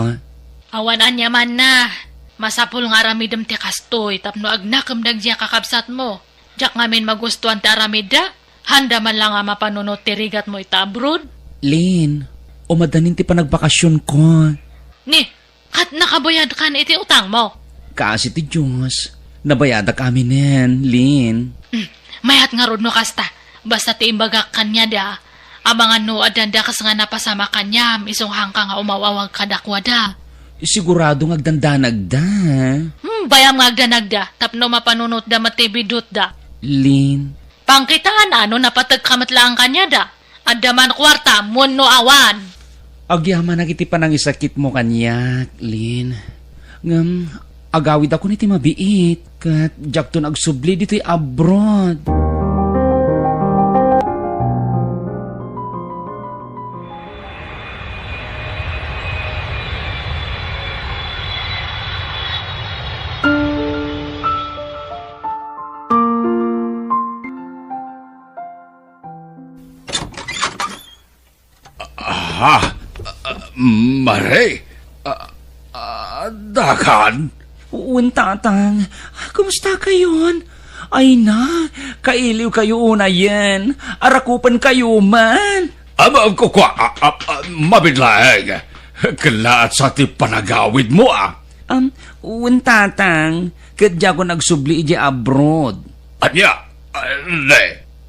Awan aniamanna. Masapul nga aramidem ti kastoy tapno agnakem dagiti kakabsatmo. Diak ngamin magustuan ti aramidda. Haanda man la nga mapanunot ti rigatmo ita abroad? Lin, umadanin ti panagbakasionko. Ni, ket nakabayadkan iti utangmo? Kaasi ti Dios, nabayadak aminen, Lin. Hmm, mayat ngarud no kasta. Basta ti imbagak kaniada, amangan no addan dakes nga napasamak kaniam, isu nga haanka nga umaw-awag kadakuada. Sigurado nga agdandanagda. Hmm, bayam nga agdanagda, tapno mapanunotda met ti bidutda. Lin. Pangkitaan a no napategka met laeng kaniada. Adda man kuartam wenno awan. Agyamanak iti panangisakitmo kaniak, Lin. Ngem, agawidakon iti mabiit, ket diakton agsubli ditoy abroad. Ah, ah, Mare, ah, ah, dakan? Wen, Tatang. Kumusta kayon? Ay na, kailiw kayo unayen. Arakupan kayo man. Aba, kukua, ah, ah, ah, mabit laeng. Kalaat sa ti panagawidmo, ah. Um, wen, Tatang. Ket diakon agsubli idiay abroad. Ania? Ah, ne,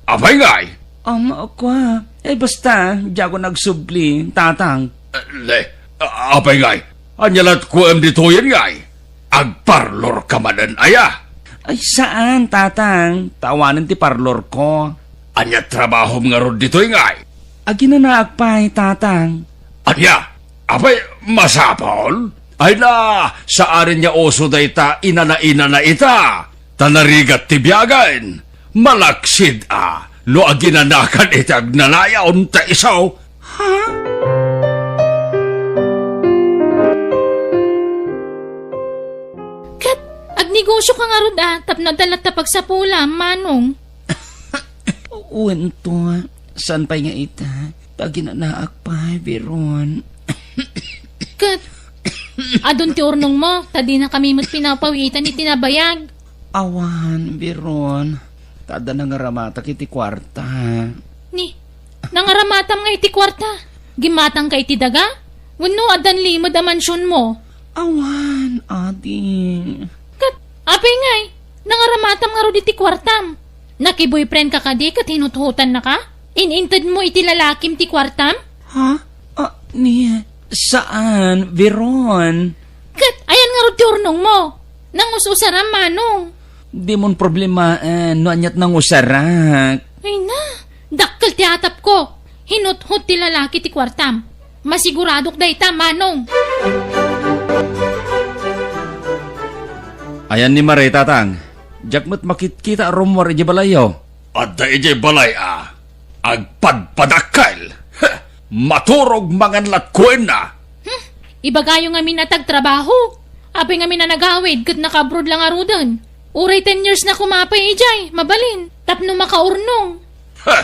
apay ngay? Um, kua, eh, basta, diakon agsubli, Tatang. Ah, ne, ah, apay ngay? Ania lat kuem ditoyen ngay? Agparlor ka manen aya? Ay, saan, Tatang. Ta awanen ti parlor ko. Ania trabahom ngarud ditoy ngay? Aginanaak pay, Tatang. Ania? Apay, masapol? Ay na, saanen nga uso dayta inana-inana ita, ta narigat ti biagen. Malaksid a no aginanakan iti agnanayon ta isu. Ha? Ket agni Negosyo ka ngarud a, tapno adda latta pagsapulam, Manong. Wen to, saan pay nga ita? Taginanak pay, Veron. Ket, adun ti urnongmo, ta dinakami met pinapawitan iti nabayag. Awan, Veron. Ta adda nangaramatak iti kuarta. Ni, nangaramatam nga iti kuarta? Gimmatangka iti daga? Wenno addan limed a mansionmo? Awan, adi. Ket, apay ngay, nangaramatam ngarud iti kuartam? Nakiboyfriendka kadi ket hinuthotannaka? In-intedmo iti lalakim ti kuartam? Ha? Ah, ni, saan, Veron. Ket, ayan ngarud ti urnongmo? Nangus-usaram, Manong. Dimon problemaen no aniat nangusarak. Ay na, dakkel ti atapko. Hinuthot ti lalaki ti kuartam. Masiguradok dayta, Manong. Ayan ni Mare, Tatang. Diak met makitkita a rummuar idiay balayyo. Adda idiay balay a agpadpadakkel. Heh! Maturog mangan latkuenna. Hmm, ibagayo ngamin a tagtrabaho. Apay ngamin a nagawid ket naka-abroad la ngaruden. Uray ten years na koma pay idiay, mabalin, tapno makaurnong. Heh!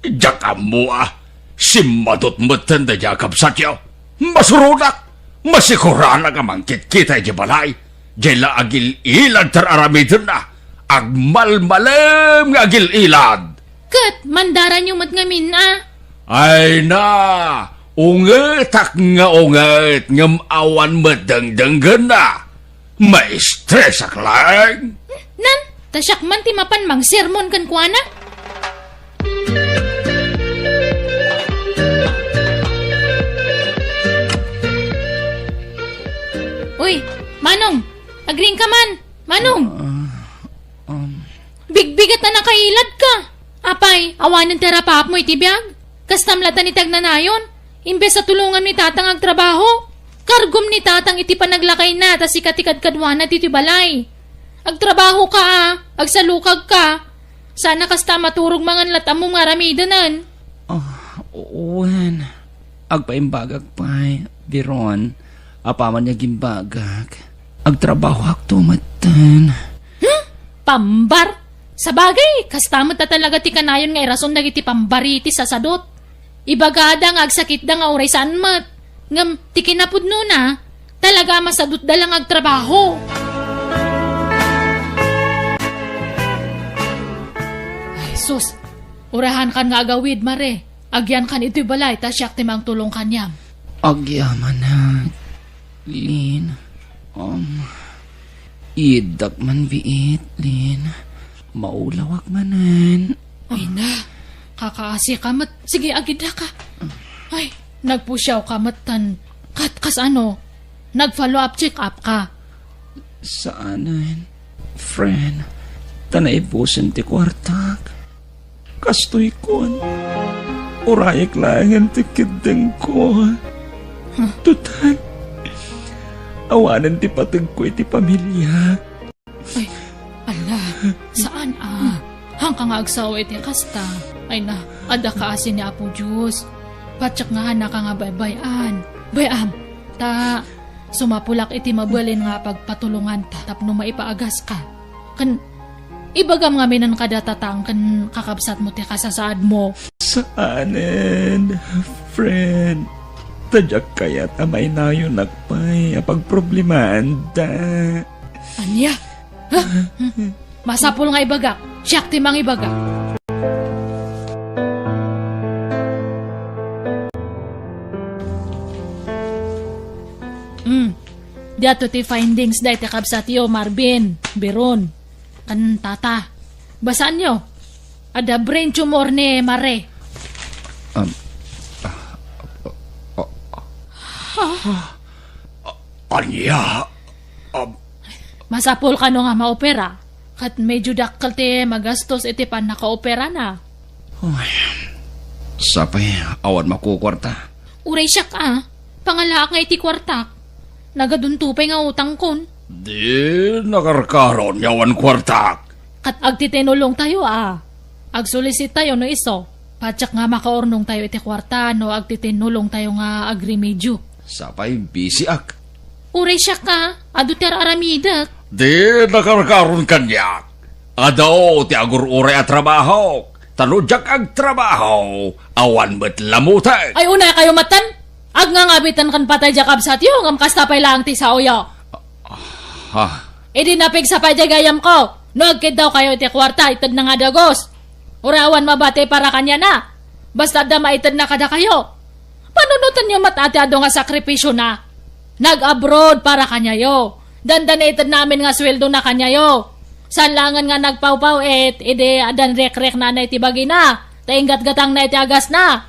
Diak ammo a simmadot metten daydiay a kabsatyo. Masuronak, masikuranak a mangkitkita idiay balay. Diay la agil-ilad ti ar-aramidenna. Agmalmalem nga agil-ilad. Ket mandaranyo met ngamin a. Ay na, ungetak nga unget ngem awan met dengdenggenna. Maistresak laeng. Nan, ta siak man ti mapan mangsermon kenkuana. Uy, Manong, agriingka man, Manong. Ah, um. Bigbigat a nakailadka. Apay, awanen ti arapapmo iti biag? Kastam latta ni tagnanayon. Imbes a tulongam ni Tatang agtrabaho, kargom ni Tatang iti panaglakayna ta sika ti kadkaduana ditoy balay. Agtrabahoka a, agsalukagka. Saan a kasta a maturog mangan lat-ammom nga aramidenen. Ah, wen. Agpaimbagak pay, Veron. Apaman nga agimbagak, agtrabahoakto metten. Hmm? Pambar? Sabagay, kasta met a talaga ti kanayon nga irason dagiti pambaritis a sadut. Ibagada nga agsakitda nga uray saan met. Ngem ti kinapudnona, talaga a masadutda la nga agtrabaho. Ay, sus! Urahankan nga agawid, Mare. Agyankan itoy balay, ta siak ti mangtulong kaniam. Agyamanak, Lin. Um, iiddak man biit, Lin. Maulawak manen. Ay na, kakaasi ka met. Sige, agidda ka. Ay, nagpusiaw ka met tan. Kat, kas ano? Nag-follow up check up ka? Saanen, friend. Ta naibusen ti kuartak. Kastoy kon, urayek laengen ti kiddengko. Huh? Total, awanen ti pategko iti pamiliak. Ay, ala, saan a? Haanka nga agsao iti kasta. Ay na, adda kaasi ni Apo Dios. Patiek nga haanka nga baybay-an. Bay-am, ta sumapulak iti mabalin nga pagpatulonganta tapno maipaagaska. Ken ibagam ngamin kada Tatang ken kakabsatmo ti kasasaadmo. Saanen, friend. Ta diak kayat a mainayonak pay a pagproblemaanda. Ania? Ha? Masapul nga ibagak. Siak ti mangibaga. Hmm. Diato ti findings dayta kabsatyo, Marvin, Biron, ken Tata. Basaanyo. Adda brain tumor ni Mare. Um, ah, ah, ah, ah. Ania? Um. Masapul kano nga maopera, ket medyo dakkel ti magastos iti pannakaoperana. Uy, sapay, awan makukuarta. Uray siak a, pangalaak nga iti kuartak. Nagadunto pay nga utangkon. Di nakarkaron nga awan kuartak. Ket agtitinulongtayo a. Agsulisitayo no isu. Patiek nga makaurnongtayo iti kuarta no agtitinulongtayo nga agrimedyo. Sapay, bisiak. Uray siak a, Adu ti ar-aramidek. Di nakarkaron kaniak. Adu ti agur-uray a trabahok. Ta no diak agtrabaho, awan met lamutek. Ay, unay kayo matan. Agngangabitan kan patay diak kabsatyo, ngem kasta pay laeng ti saoyo. Ha? Idi napigsa pay diay gayamko, no agkiddawkayo iti kuarta, itedna nga dagus. Uray awan mabati para kaniana. Basta adda maitedna kadakayo. Panunotenyo met ti adu nga sakripisiona. Nag-abroad para kaniayo. Dandani itedna amin nga sueldona kaniayo. Saan laengen nga nagpawpaw-it, idi addan rekrekna iti bagina. Ta inggatgatangna iti agasna.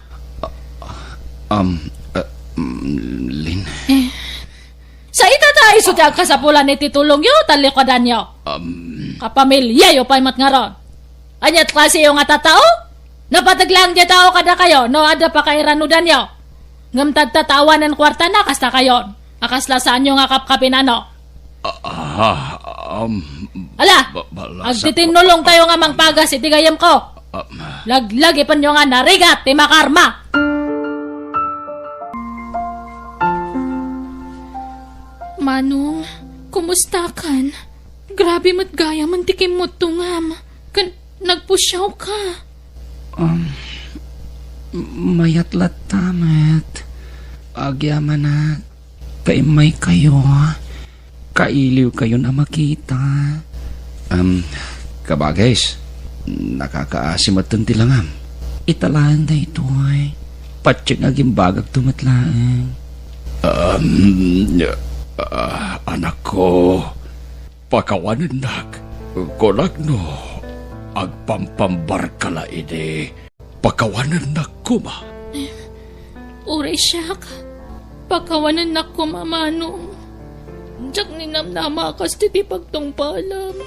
Um, uh, mm, Lin. Sa ita ta isu ti agkasapulan iti tulongyo, talikuadanyo. Um, Kapamilyayo pay met ngarud. Ania ti klasiyo nga tattao? Napateg laeng diay tao kadakayo no adda pakairanudanyo. Ngem tatta ta awanen kuartana kasta kayon. A kasla saanyo nga kapkapinano. Ah, um, Ala, ba-, bala sa agtitinnulongtayo nga mangpagas iti gayamko. Ah, Laglagipenyo nga narigat ti makarma. Manong, kumustakan? Grabe met gayam ti kimmutungam. Ken nagpusiawka. Um, mayat latta met. Agyamanak, kaimmaykayo. Kailiwkayon a makita. Um, kabagis, nakakaasi metten ti langam. Ita laeng daytoy. Patien nga agimbagakto met laeng. Um, ah, anakko, pakawanennak, kunak no agpampambarka la idi pakawanennak koma. Uray siak, pakawanennak koma, Manong. Diak ninamnama a kasta ti pagtungpalam.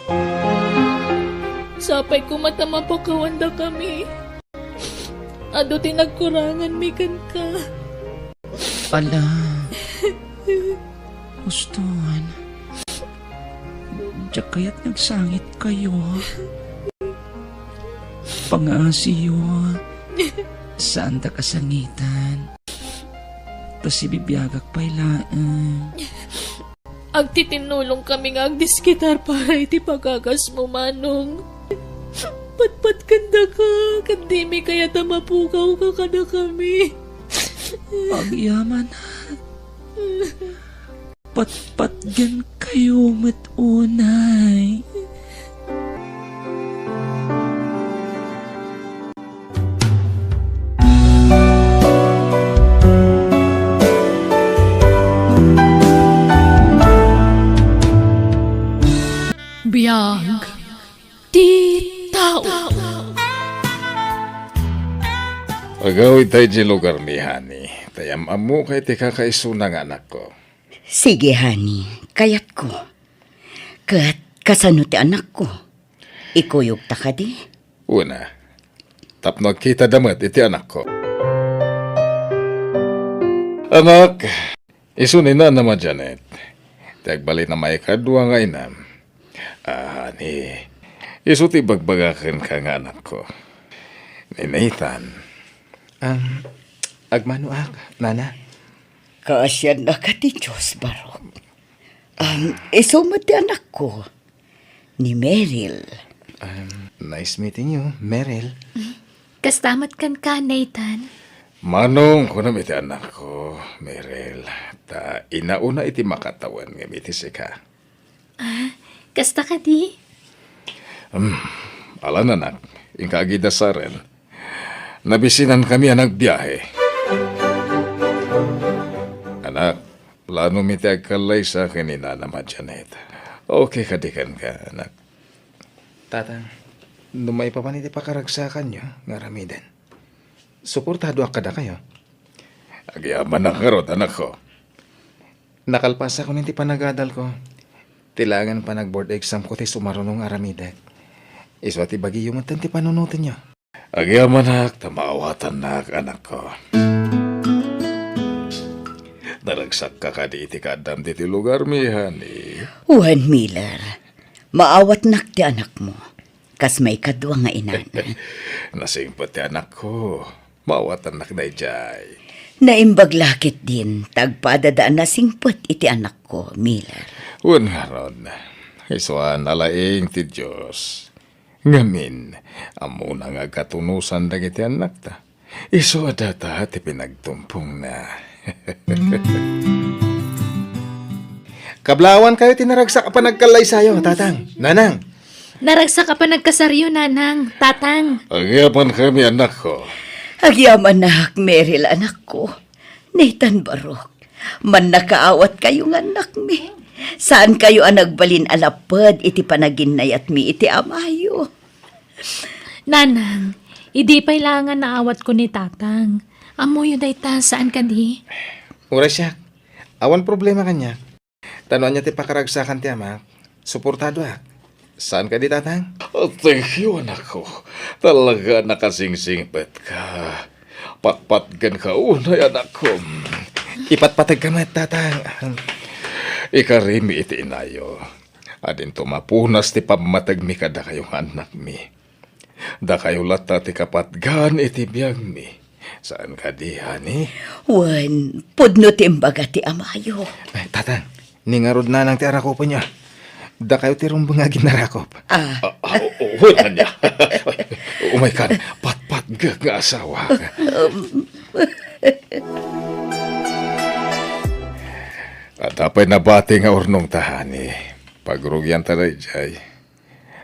Sapay koma ta mapakawandakami. Adu ti nagkuranganmi kenka. Ala. Uston. Diak kayat nga agsangitkayo. Pangaasiyo. Saandak a sangitan. Ta sibibiagak pay laeng. Agtitinnulongkami nga agdiskitar para iti pagagasmo, Manong. Patpatkandaka, ket dimi kayat a mapukawka kadakami. Agyamanak. Patpatgenkayo met unay. Biag ti tao. Agawidta idiay lugarmi, honey. Ta am-ammoka iti kakaisuna nga anakko. Sige, honey. Kayatko. Ket kasano ti anakko? Ikuyogta kadi? Wen a, tapno agkitada met iti anakko. Anak, isu ni Nanam a Janet, ti agbalin a maikadua nga inam. Ah, ni, isu ti ibagbaga kenka nga anakko. Ni Nathan. Um, agmanoak, Nana. Kaasiannaka ti Dios, Barok. Um, isu met ti anakko, ni Meryl. Um, nice meeting you, Meryl. Kasta met kenka, Nathan. Manong, kunam iti anakko, Meryl. Ta inauna iti makatawen ngem iti sika. Ah, kasta kadi? Hmm, ala, anak, inka agidasaren. Nabisinankami a nagbiahe. Anak, planomi ti agkallaysa ken ni Nanam a Janet. Okay kadi kenka, anak? Tata, no maipapan iti pakaragsakanyo nga aramiden, suportadoak kadakayo. Agyamanak ngarud, anakko. Nakalpasak unay ti panagadalko. Ti laengen panag-board examko ti sumaruno nga aramidek. Isu a ti bagiyo metten ti panunotenyo. Agyamanak ta maawatannak, anakko. Naragsakka kadi iti kaaddam ditoy lugarmi, honey? Wen, Miller, maawatnak ti anakmo. Kas maikadua nga inana. Nasingpet ti anakko. Maawatannak daydiay. Naimbag la ketdin, ta agpadada a nasingpet iti anakko, Miller. Wen ngarud, isu a nalaing ti Dios. Ngamin, ammona nga agkatunosan dagiti annakta. Isu a data ti pinagtumpongna. Kablawankayo ti naragsak a panagkallaysayo, Tatang, Nanang. Naragsak a panagkasaryo, Nanang, Tatang. Agyamankami, anakko. Agyamanak, Meryl, anakko. Nathan, Barok, mannakaawatkayo nga annakmi. Saankayo a nagbalin a lapped iti panaginnayatmi iti amayo. Nanang, idi pay laeng a naawatko ni Tatang. Ammoyo dayta, saan kadi? Uray siak. Awan problema kaniak. Ta no ania ti pakaragsakan ti amak, suportadoak. Saan kadi, Tatang? Oh, thank you, anakko. Talaga a nakasingsingpetka. Patpatgenka unay, anakko. Ipatpategka met, Tatang. Ikarimi iti inayo. Adinto mapunas ti pammategmi kadakayo nga annakmi. Dakayo latta ti kapatgan iti biagmi. Saan kadi, honey? Wen, pudno ti imbaga ti amayo. Ay, Tatang, ni ngarud, Nanang, ti arakopenyo. Dakayo ti rumbeng nga aginarakop. Ah. Ah, ah, o-, o-, wen ania. Umaykan, patpatgek nga asawa. Um. Adda pay nabati nga urnongta, honey. Pagrugianta daydiay.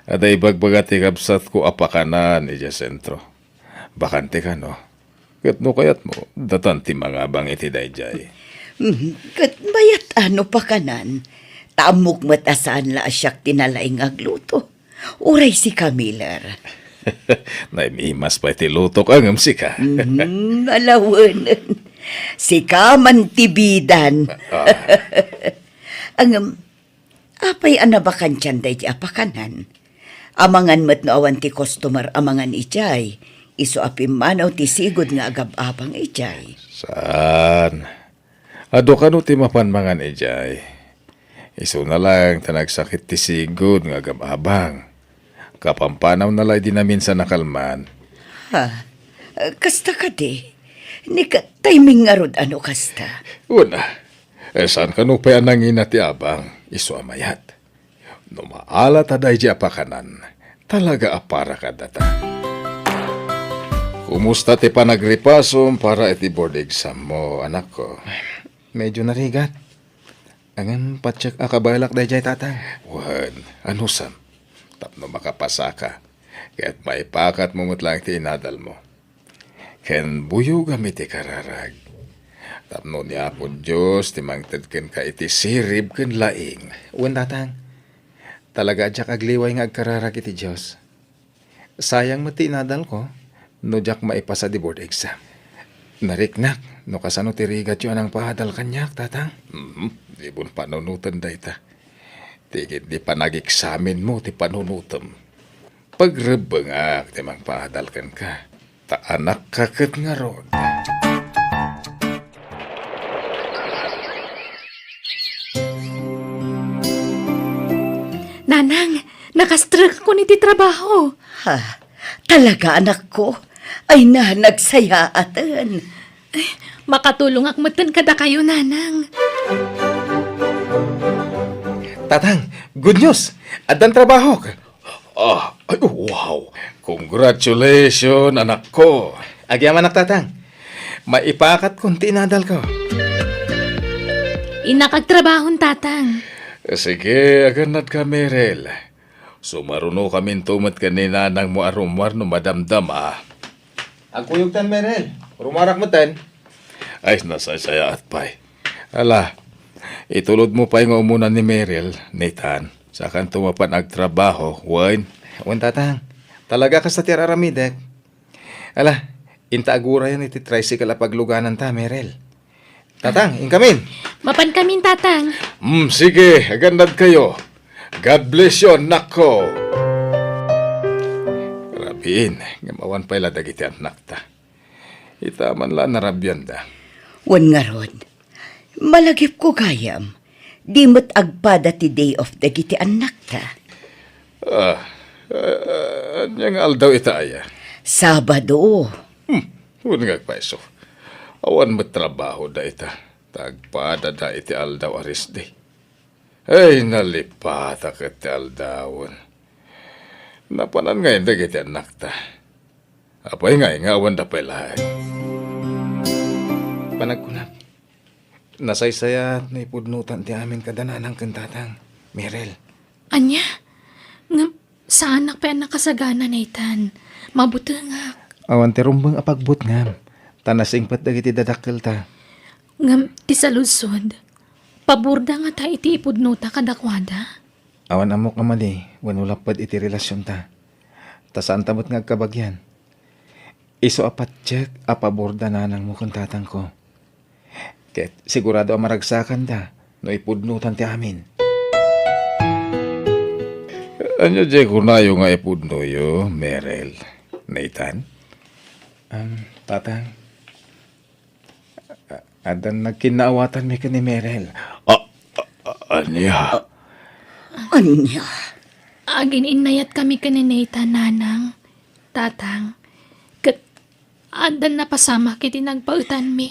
Adda ibagbaga ti kabsatko a pakanan idiay sentro. Bakante kano? Ket no kayatmo, datan ti mangabang iti daydiay. Mm, ket mayat a no pakanan, ta ammok met a saan la a siak ti nalaing nga agluto. Uray sika, Miller. Naim-imas pay ti lutok, ngem sika. Mm, alawenen. Sika man ti bidan. Ah. Ngem, apay a nabakantian daydi a pakanan? Amangan met no awan ti customer a mangan idiay, isu a pimmanaw ti sigud nga agab-abang idiay. Saan? Adu kano ti mapan mangan idiay? Isuna laeng ta nagsakit ti sigud nga agab-abang. Kapampanawna la idi naminsan a kalman. Ha? Kasta kadi? Ni ka-, timing ngarud a no kasta? Wen a. Eh, saan kano pay a nangina ti abang? Isu a mayat. No maala ta daydi a pakanan, talaga a para kadata. Kumusta ti panagripasom para iti board exam mo, anakko? Medyo narigat. Ngem, patiek a kabaelak daydiay, Tatang. Wen, anusem? Tapno makapasaka, ket maipakatmo met laeng ti inadalmo. Ken buyogam iti kararag. Tapno ni Apo Dios ti mangted kenka iti sirib ken laing. Wen, Tatang. Talaga a diak agliway nga agkararag iti Dios. Sayang met ti inadalko no diak maipasa ti board exam. Nariknak no kasano ti rigatyo a nangpaadal kaniak, Tatang. Mhm. Dimo panunoten dayta. Ti ketdi panageksamenmo ti panunotem. Pagrebbengak ti mangpaadal kenka, ta anakka ket ngarud. Nanang, nakastrekakon iti trabaho. Ha? Talaga, anakko? Ay na, nagsayaaten. Ay, makatulongak metten kadakayo, Nanang. Tatang, good news! Addan trabahok! Ah, ay, wow! Congratulations, anakko! Agyamanak, Tatang. Maipakatkon ti inadalko. Innak agtrabahon, Tatang. Sige, agannadka, Meryl. Sumarunokaminto met ken ni nanangmo a rummuar no madamdama. Agkuyogtan, Meryl. Rummuarak metten. Ay, nasaysayaat pay. Ala, itulodmo pay nga umuna ni Meryl, Nathan. Sakanto mapan agtrabaho, wen? Wen, Tatang. Talaga kasta ti ar-aramidek. Ala, inta agurayan iti tricycle a paglugananta, Meryl. Tatang, inkamin. Mapankamin, Tatang. Mm, sige, agannadkayo. God bless you, anakko. Rabiin, ngem awan pay la dagiti annakta. Ita man la narabianda. Wen ngarud, malagipko gayam, di met agpada ti day off dagiti annakta. Ah, ah, ania nga aldaw ita aya? Sabado. Hmm. Wen nga agpayso, awan met trabaho dayta, ta agpadada iti aldaw a rest day. Ay, nalipatak ket ti aldawen. Napanan ngay dagiti annakta. Apay ngay nga awan da pay laeng? Panagkunak, nasaysayat no ipudnotan ti amin kada nanang ken tatang, Merel. Ania? Ngem, saanak pay a nakasagana, Nathan. Mabutengak. Awan ti rumbeng a pagbutngam, ta nasingpet dagiti dadakkelta. Ngem, ti saludsod, paborda ngata iti ipudnota kadakuada? Awan ammok a madi wenno lapped iti relasionta. Ta saanta met nga agkabagian. Isu a patiek a paborda nanangmo ken tatangko. Ket sigurado a maragsakanda no ipudnotan ti amin. Ania diay kunayo nga ipudnoyo, Merel? Nathan? Um, Tatang, a-, addan nagkinnaawatanmi ken ni Merel. A-, a-, a-, ania? Ania? Agin-innayatkami ken ni Nathan, Nanang, Tatang, ket addan napasamak iti nagbaetanmi.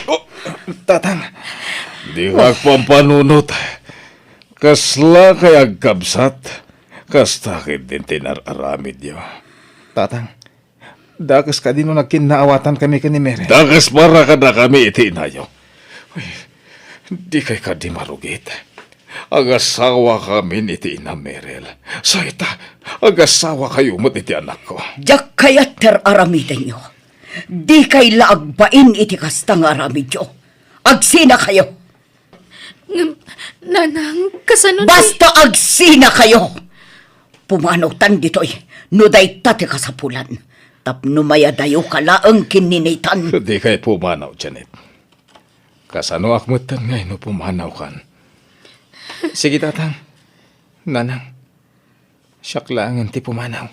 Oh, Tatang. Dika agpampanunot. Kasla kay agkabsat. Kasta ketdin ti inar-aramidyo. Tatang, dakes kadi no nagkinnaawatankami ken ni Merel. Dakes para kadakami iti inayo. Uy, dikay kadi marugit. Agasawakamin iti ina, Merel. Sa ita, agasawakayo met iti anakko. Diak kayat ti ar-aramidenyo. Dikay la agbain iti kasta nga aramidyo. Agsinakayo. Ngem, Nanang, kasano ti Basta agsinakayo! Pumanawtan ditoy no dayta ti kasapulan. Tapno mayadayoka laeng ken ni Nathan. Dikay pumanaw, Janet. Kasanoak metten ngay no pumanawkan? Sige, Tatang. Nanang, siak laengen ti pumanaw.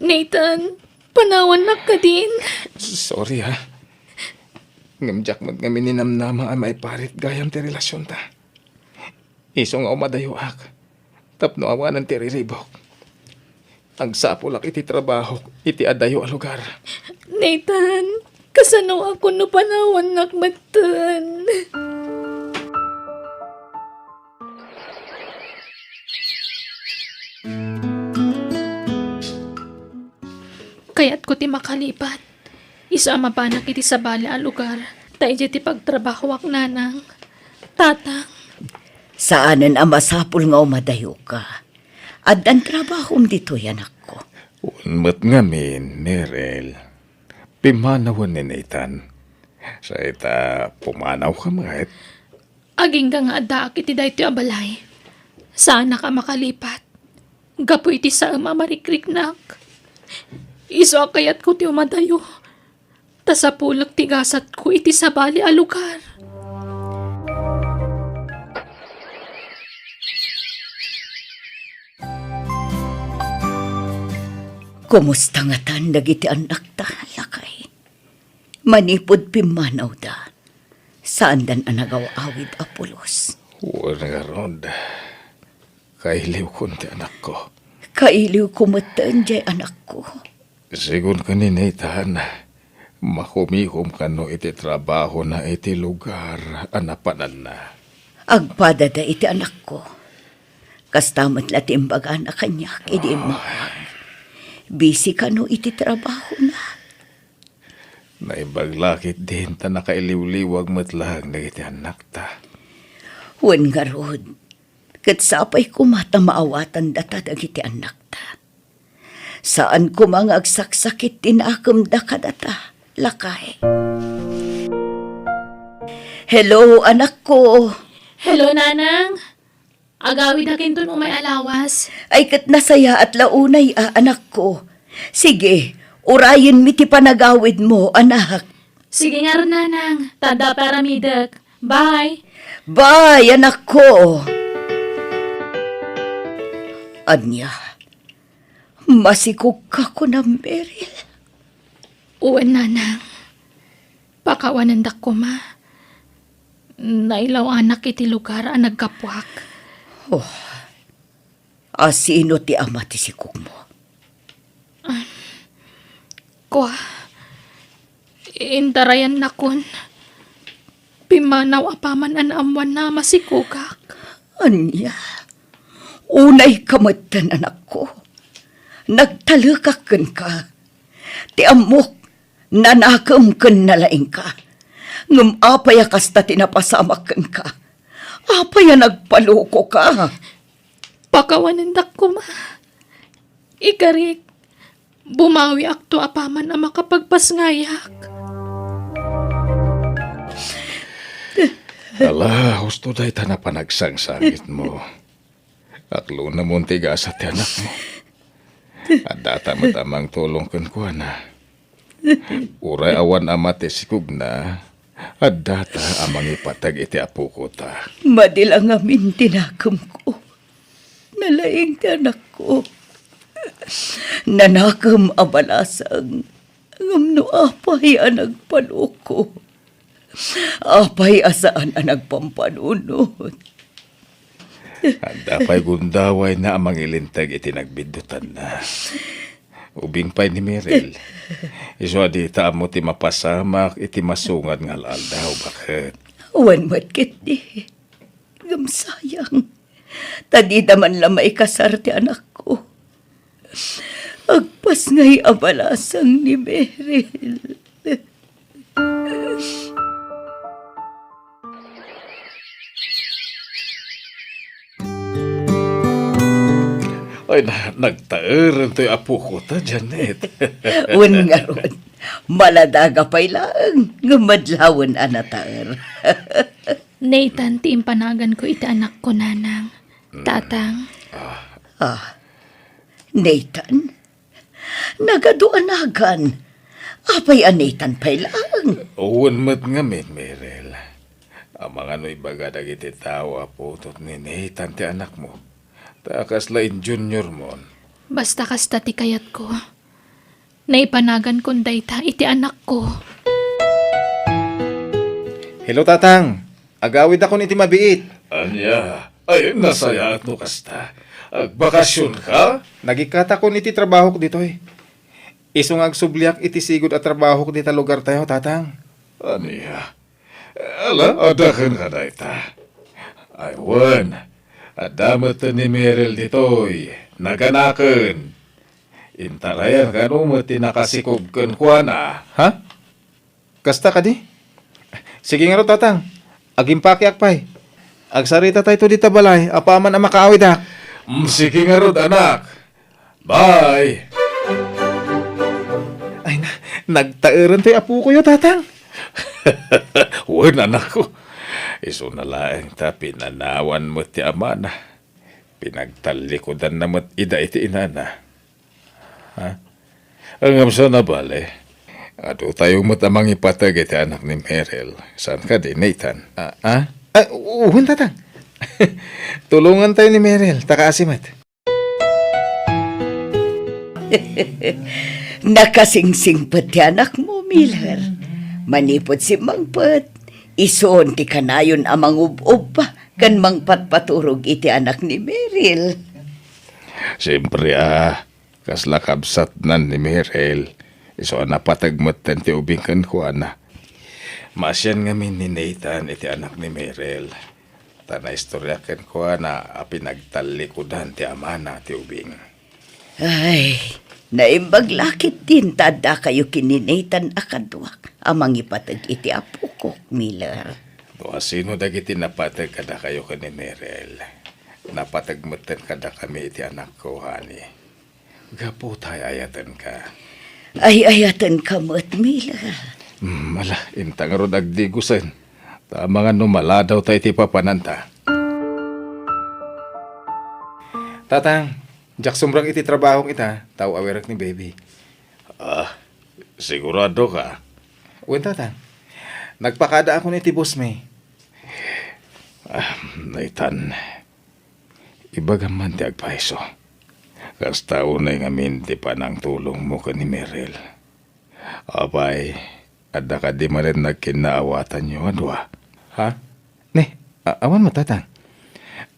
Nathan, panawannak kadin. Sorry, ha. Ngem diak met ngamin ninamnama a maiparit gayam ti relasionta. Isu nga umadayoak tapno awanen ti riribuk. Agsapulak iti trabahok iti adayo a lugar. Nathan, kasanoak no panawannak metten? Kayatko ti makalipat. Isu a mapanak iti sabali a lugar, ta idiay ti pagtrabahoak, Nanang. Tatang. Saanen a masapul nga umadayoka. Addan trabahom ditoy, anakko. Wen met ngamin, Merel. Pimmanawen ni Nathan. Sa ita, pumanawka met. Agingga nga addaak iti daytoy a balay. Saanak a makalipat. Gapu iti saem a marikriknak. Isu a kayatko ti umadayo. Ta sapulek ti gasatko iti sabali a lugar. Kumusta ngatan dagiti annakta, lakay? Manipud pimmanawda, saandan a nagaw-awid a pulos. Wen ngarud, kailiwkon ti anakko. Kailiwko metten diay anakko. Sigun ken ni Nathan, makumikom kano iti trabahona iti lugar a napananna. Agpadada iti anakko. Kasta met la ti imbagana kaniak idi immawag. Busy kano iti trabahona. Naimbag la ketdin ta nakailiwliwag met laeng dagiti annakta. Wen ngarud, ket sapay koma ta maawatan data dagiti annakta. Saan koma nga agsaksakit ti nakemda kadata, lakay. Hello, anakko. Hello, Nanang. Agawidakinton umay a lawas. Ay, ket nasayaat la unay a, anakko. Sige, urayenmi ti panagawidmo, anak. Sige ngarud, Nanang. Ta adda pay aramidek. Bye. Bye, anakko. Ania, masikogka kunam, Meril? Wen, Nanang. Pakawanendak koma. Nailaw-anak iti lugar a naggapuak. Oh. A sino ti ama ti sikogmo? Ah, Kua, intarayannakon. Pimmanaw apaman a naammoanna a masikogak. Ania? Unayka metten, anakko. Nagtalekak kenka. Ti ammok, nanakem ken nalaingka. Ngem apay a kasta ti napasamak kenka? Apay a nagpalokoka? Pakawanendak koma. Ikarik, bumawiakto apaman a makapagpasngayak. Ala, husto dayta a panagsangsangitmo. Aklonamon ti gasat ti anakmo. Addata met a mangtulong kenkuana. Uray awan ama ti sikogna, addata a mangipateg iti apokota. Madi la ngamin ti nakemko. Nalaing ti anakko. Nanakem a balasang. Ngem no apay a nagpaloko? Apay a saan a nagpampanunot? Adda pay gundawayna a mangilinteg iti nagbiddutanna. Ubing pay ni Mirel. Isu a dita ammo ti mapasamak iti masungad nga al-aldaw, baket. Wen met ketdi. Ngem sayang, ta dida man la maikasar ti anakko. Agpasngay a balasang ni Meryl. Ay, na, nagtaer toy apokota, Janet. Wen ngarud, maladaga pay laeng, ngem madlawen a nataer. Nathan ti impanaganko iti anakko, Nanang. Mm. Tatang. Ah. Ah, Nathan? Nagadu a nagan. Apay a Nathan pay laeng? Wen met ngamin, Meryl. Amangan no ibaga dagiti tao a putod ni Nathan ti anakmo. Ta kasla in junior mon. Basta kasta ti kayatko. Naipanagankon dayta iti anakko. Hello, Tatang. Agawidakon iti mabiit. Ania? Ay, nasayaat no kasta. Agbakasionka? Nagikkatakon iti trabahok ditoy. Isu nga agsubliak iti sigud a trabahok dita lugartayo, Tatang. Ania? Ala, adda kenka dayta. Ay, wen, adda met ni Meryl ditoy, naganaken. Intarayan kano met ti nakasikog kenkuana. Ha? Kasta kadi? Sige ngarud, Tatang. Agimpakeak pay. Agsarita tayto dita balay, apaman a makaawidak. Mm, sige ngarud, anak. Bye! Ay na, nagtaeren toy apokoyo, Tatang. Wen, anakko. Isuna laeng ta pinanawan met ti amana. Pinagtallikudanna met ida iti inana. Ha? Ngem saan a bale, adu tayo met a mangipateg iti anak ni Meryl. Saan kadi, Nathan? Ah, ah? Ah, wen, Tatang. Tulongan tayo ni Meryl, ta kaasi met. Nakasingsingpet ti anakmo, Miller. Manipud simmangpet, isun ti kanayon a mangub-ubba ken mangpatpaturog iti anak ni Meryl. Siempre, ah, kasla kabsatnan ni Meryl, isu a napateg metten ti ubing kenkuana. Maasian ngamin ni Nathan iti anak ni Meryl. Ta naistorya kenkuana a pinagtallikudan ti amana ti ubing. Ay, naimbag la ketdin ta addakayo ken ni Nathan a kaduak a mangipateg iti apokok, Miller. No asino dagiti napateg kadakayo ken ni Meryl, napateg metten kadakami iti anakko, honey. Gapu ta ay-ayatenka. Ay-ayatenka met, Mila. Hmm, ala, inta ngarud agdigusen. Ta amangan no maladaw ta iti papananta. Tatang, diak sumrek iti trabahok ita, ta aw-awirek ni baby. Ah, sigurado ka? Wen, Tatang. Nagpakadaakon iti boss mi. Ah, Nathan, ibagam man ti agpayso. Kasta unay ngamin ti panangtulongmo ken ni Meryl. Apay, adda kadi manen nagkinnaawatanyo a dua? Ha? Ne, a-, awan met, Tatang.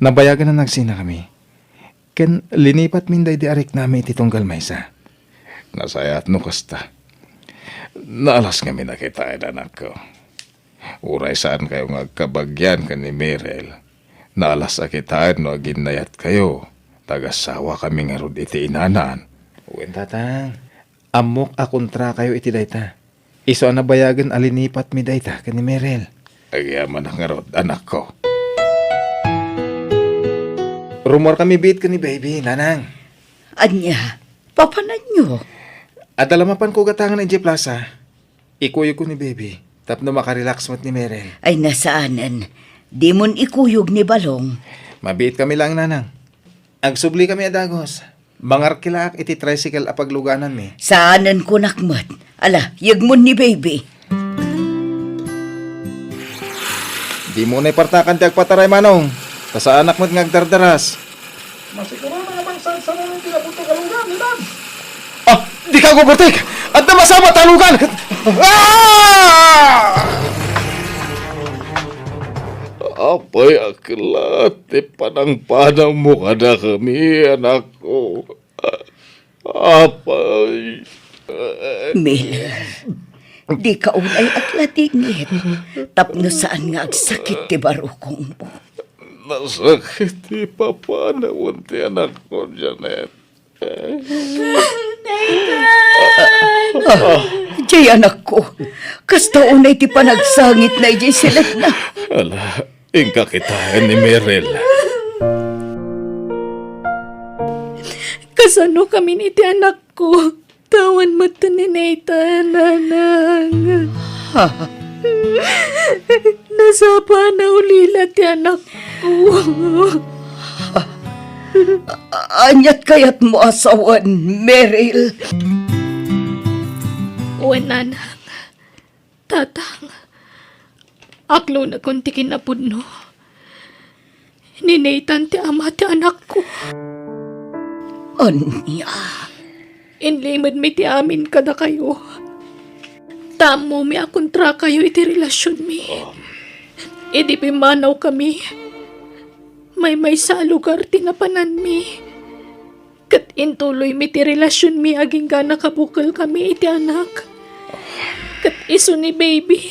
Nabayagan a nagsinakami. Ken linipatmin daydi a riknami iti tunggal maysa. Nasayaat no kasta. Naalas ngamin a kitaen, anakko. Uray saankayo nga agkabagian ken ni Mirel, naalas a kitaen no aginnayatkayo, tagasawakami ngarud iti inanan. Wen, Tatang. Ammok a kontrakayo iti dayta. Isu a nabayagen a linipatmi dayta ken ni Mirel. Agyamanak ngarud, anakko. Rummuarkami biit ken ni Baby, Nanang. Ania? Papananyo? Adda la mapanko gatangen idiay plaza. Ikuyogko ni Baby tapno makarelax met ni Mirel. Ay, saanen. Dimon ikuyog ni Balong. Mabiitkami laeng, Nanang. Agsublikami a dagus. Mangarkilaak iti tricycle a paglugananmi. Saanen kunak met. Ala, yegmon ni Baby. Dimo unay partakan ti agpataray, Manong. Ta saanak met nga agdardaras. Masigurona nga mangsarsaruno iti naputok a lugan, Dad. Ah, dika agbuburtek! Adda masabat a lugan! Ah! Apay a kellat ti panangpanawmo kadakami, anakko. Apay. Miller, dika unay agladingit tapno saan nga agsakit ti barukongmo. Nasakit ti papanawon ti anakko, Janet. Nathan! Ah, jay anakko, kasta unay ti panagsangitna idiay silekna. Ala, inka kitaen ni Mirel. Kasano kami iti anakko? Tawan met ni Nathan, Nanang. Ha? Nasapa a naulila ti anakko. Aniat kayatmo a sawen, Meryl? Wen, Nanang. Tatang, aklonakon ti kinapudno. Ni Nathan ti ama ti anakko. Ania? Inlimedmi ti amin kadakayo. Ta ammomi a kontrakayo iti relasionmi. Idi pimmanawkami, maymaysa a lugar ti napananmi. Ket intuloymi ti relasionmi agingga nakabukelkami iti anak. Ket isu ni baby.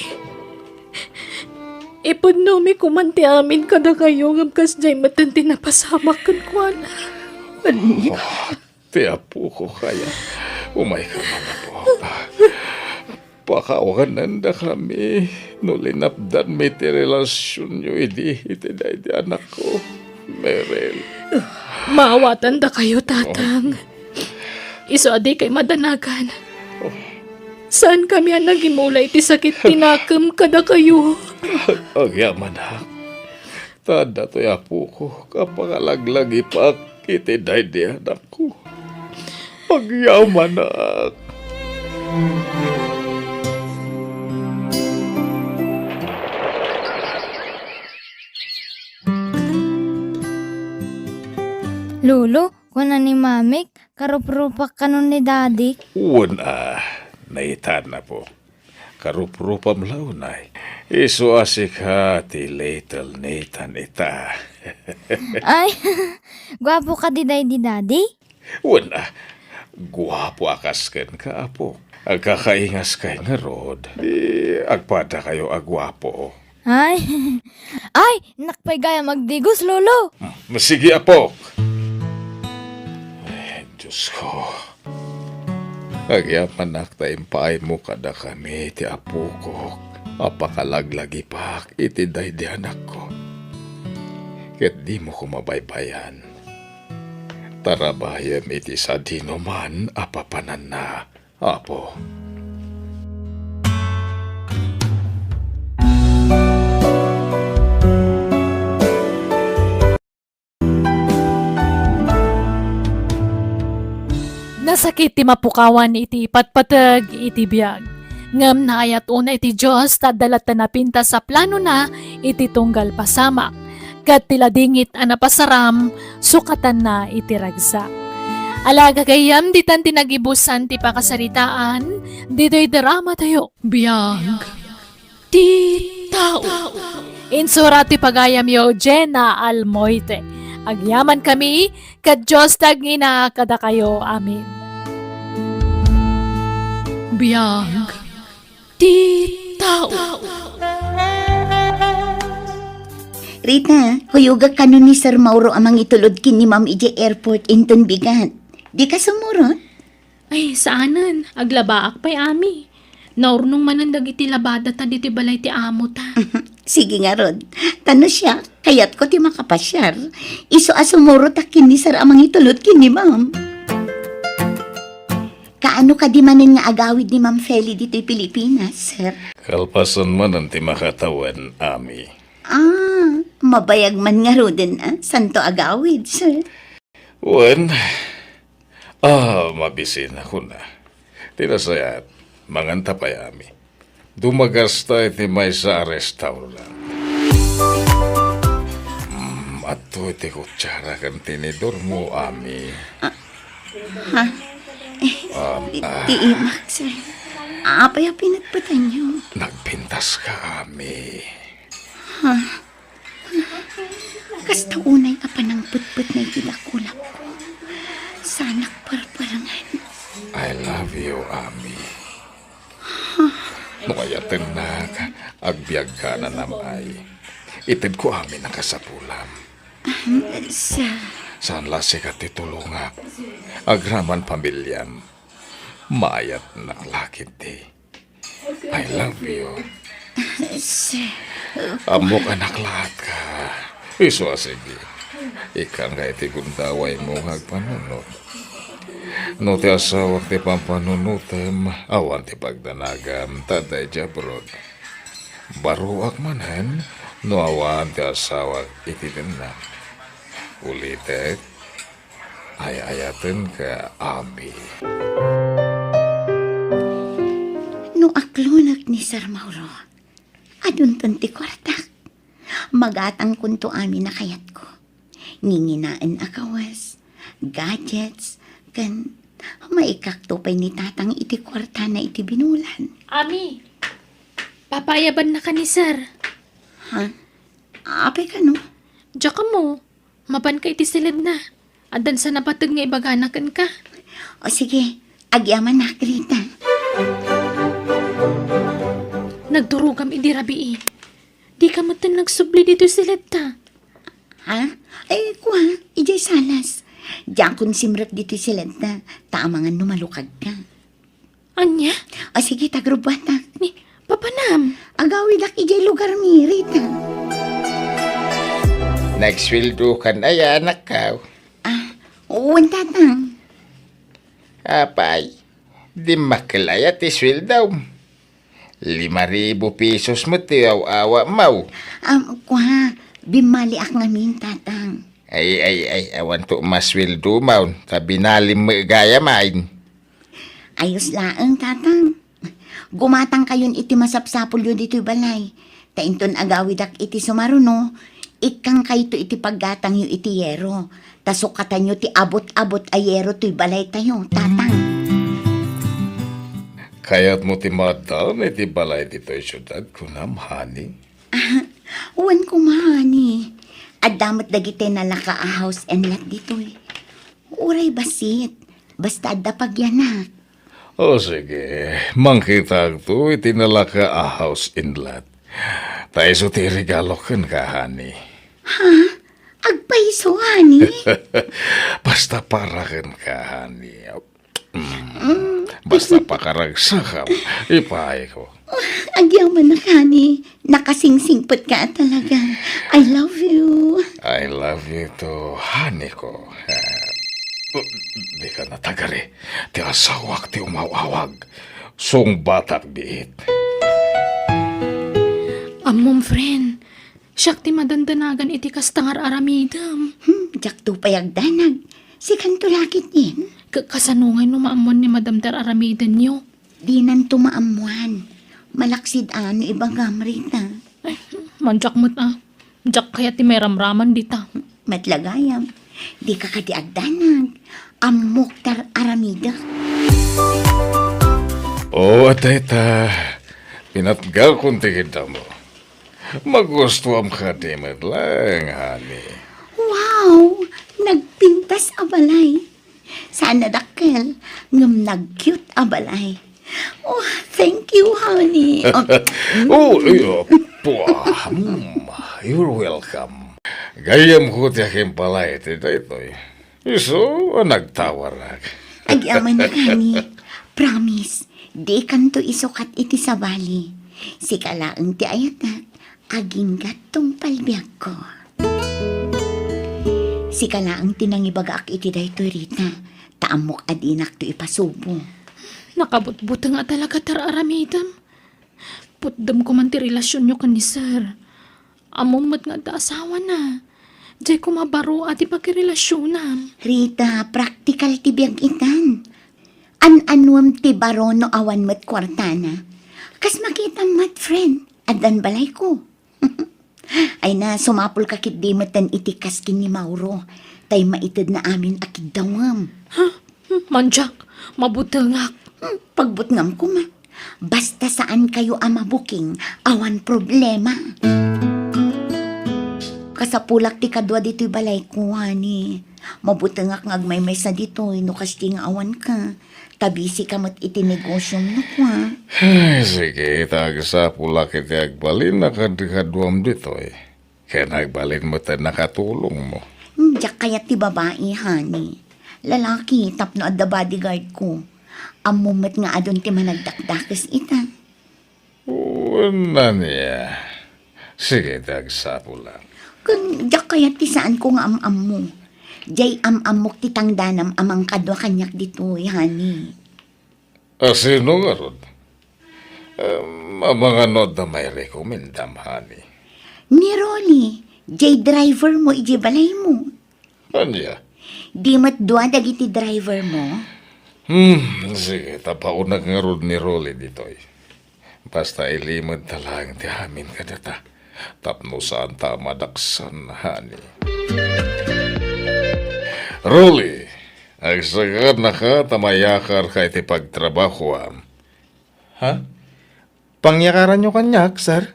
Ipudnomi koman ti amin kadakayo ngem kasdiay metten ti napasamak kenkuana. Ania? Oh, ti apoko kaya. Umayka man, apo. Pakawanendakami no linapdanmi ti relasionyo idi iti daydi anakko, Meryl. Maawatandakayo, Tatang. Isu a dikay madanagan. Saankami a nagimula iti sakit ti nakem kadakayo. Agyamanak. Ta datoy apoko a pakalaglagipak iti daydi anakko. Agyamanak. Lolo, kuna ni Mamik, karuprupak kano ni Dadik? Wen a, naitan, apo. Karuprupam la unay. Isu a sika ti little Nathan ita. Ay, guapo kadi daydi Dadi? Wen a, guapo a kas kenka, apo. Agkakaingaskay ngarud, di agpadakayo a guapo. Ay, ay, innak pay gayam agdigos, Lolo. Hmm, sige, apok. Ay, Diyos ko. Agyamanak ta impaaymo kadakami ti apokok a pakalaglagipak iti daydi anakko. Ket dimo koma baybay-an. Tarabahayem iti sadinoman a papananna, Apo. Nasakit ti mapukawan iti ipatpateg iti biag. Ngem naayat unay ti Dios ta adda latta napintas a planona iti tunggal pasamak, ket ti ladingit a napasaram, sukatanna iti ragsak. Ala, gagayyem, ditan ti nagibusan ti pakasaritaan ditoy dramatayo. Biag ti tao. Insura ti pagayamyo, Jenna Almoite. Agyamankami, ket Dios ti agngina kadakayo. Amen. Biag ti tao. Rita, kuyogak kano ni Sir Mauro a mangitulod ken ni Ma'am idiay airport inton bigat. Dika sumurot? Ay, saanen. Aglabaak pay, Ami. Naurnong manen dagiti labadata ditoy balay ti amota. Sige ngarud. Ta no siak, kayatko ti makapasiar. Isu a sumurotak ken ni Sir a mangitulod ken ni Ma'am. Kaano kadi manen nga agawid ni Ma'am Feli ditoy Pilipinas, sir? Kalpasan manen ti makatawen, Ami. Ah, mabayag man ngaruden, ah, santo agawid, sir. Wen, ah, mabisina kuna. Ti nasayaat, manganta pay, Ami. Dumagasta iti maysa a restaurant. Mm, adtoy ti kutsara ken tinidormo, Ami. Ah, ha? Eh, Um, ti, ah. Ti imak, sir. Apay a pinatpatanyo? Nagpintaska, Ami. Ha? Kasta unay a panangpetpetna iti dakulapko. Saanak parparangan. I love you, Ami. No ayatennak, agbiagka nanam-ay. Itedko amin a kasapulam. Ahem, sir. Saan la sika ti tulongak. Agraman pamiliam. Maayatnak la ketdi. I love you. Sir. Ammok a naklaatka. Isu a sige. Ikkanka iti gundawaymo nga agpanunot. No ti asawak ti pampanunotem, awan ti pagdanagam, ta adda idiay abroad. Baruak manen, no awan ti asawak iti dennak. Ulitek, ay-ayatenka, Ami. No aklonek ni Sir Mauro, adunton ti kuartak. Magatangkonto amin a kayatko. Nginginaen a kawes, gadgets, ken maikakto pay ni Tatang iti kuartana iti binulan. Ami, papaayabannaka ni Sir. Ha? Apay kano? Diak ammo. Mapanka iti siledna. Addan sa napateg nga ibagana kenka. O sige, agyamanak, Rita. Nagturogam idi rabii. Dika metten nagsubli ditoy siledta. Ha? Ay, kua, idiay salas. Diakon simrek ditoy siledta, ta amangan no malukagka. Ania? O sige, ta agrubuatak. Ni, papanam? Agawidak idiay lugarmi, Rita. Nagsueldokan aya, anakko? Ah, wen, Tatang. Apay, dimmakkel aya ti sueldom? Lima ribu pesos met ti aw-awatmo. Am, kua, bimmaliak ngamin, Tatang. Ay, ay, ay, awanto masueldomo, ta binalim met gayam. Ayos laeng, Tatang. Gumatangkayon iti masapsapulyo ditoy balay. Ta inton agawidak iti sumaruno, ikkankayto iti paggatangyo iti yero. Ta sukatanyo ti abut-abut a yero toy balaytayo, Tatang. Kayatmo ti maaddaan iti balay ditoy siudad, kunam, honey? Ah, wen koma, honey. Adda met dagiti nalaka a house and lot ditoy. Uray bassit, basta adda pagyanak. O sige, mangkitakto iti nalaka a house and lot. Ta isu ti regalo kenka, honey. Ha? Agpayso, honey? Basta para kenka, honey. Mm. Mm, basta pakaragsakam, ipaayko. Agyamanak, honey. Nakasingsingpetka a talaga. I love you. I love you too, honey ko. Ah, dika natagari. Ti asawak ti umaw-awag. Sungbatak biit. Ammom, friend. Siak ti madandanagan iti kasta nga ar-aramidem. Hmm, diakto pay agdanag. Sikanto la ketdin. Ka-, kasano ngay no maammuan ni Madam ti ar-aramidenyo? Dinanto maammuan. Malaksid a no ibagam, Rita. Ay, madiak met a. Diak kayat ti mairamraman dita. Met la gayam. Dika kadi agdanag. Ammok ti ar-aramidek. O, adda ita. Pinatgakon ti kiddamo. Magustuam kadi met laeng, honey. Wow! Nagpintas a balay. Saan a dakkel, ngem nag-cute a balay. Oh, thank you, honey. Oh, ay, ah, pua, mm, you're welcome. Gayyemko ti akimpalay iti daytoy. Isu a nagtawarak. Agyamanak, honey. Promise, dikanto isukat iti sabali. Sika laeng ti ayatek, agingga't tungpal biagko. Sika laeng ti nangibagaak iti daytoy, Rita, ta ammok a dinakto ipasubo. Nakabutbuteng a talaga ti ar-aramidem. Putdem koma ti relasionyo ken ni Sir. Ammom met nga adda asawana. Diay koma baro a ti pakirelasionam. Rita, praktikal ti biag itan. An-anuem ti baro no awan met kuartana. Kas makitam met, friend, addan balayko. Ay na, sumapulka ketdi metten iti kas ken ni Mauro, tay maitedna amin a kiddawem. Ha? Hmm, mandiak, mabutengak. Hmm, pagbutngam koma. Basta saankayo a mabuking, awan problema. Kasapulak ti kadua ditoy balayko, honey. Mabutengak nga agmaymaysa ditoy no kasdi nga awanka. Ta busy ka met iti negosiom no kua. Ay, sige, ta agsapulak iti agbalin a kadkaduam ditoy. Ken agbalin met a nakatulongmo. Hmm, diak kayat ti babai, honey. Lalaki, tapno adda bodyguard ko. Ammom met nga adun ti managdakdakes ita. Wen, ania? Sige, ti agsapulak. Ken diak kayat ti saanko nga am-ammo. Diay am-ammok ti tangdanam a mangkadua kaniak ditoy, honey. A sino ngarud? Em, amangan no adda mairekomendam, honey. Ni Rolly, diay driver mo idiay balaymo. Ania? Di met dua dagiti driver mo? Hmm, sige, tapaonak ngarud ni Rolly ditoy. Basta ilimedta laeng ti amin kadata. Tapno saanta a madaksan, honey. Rolly, agsagannaka ta mayakarka iti pagtrabahoam. Ha? Pangyakaranyo kaniak, sir?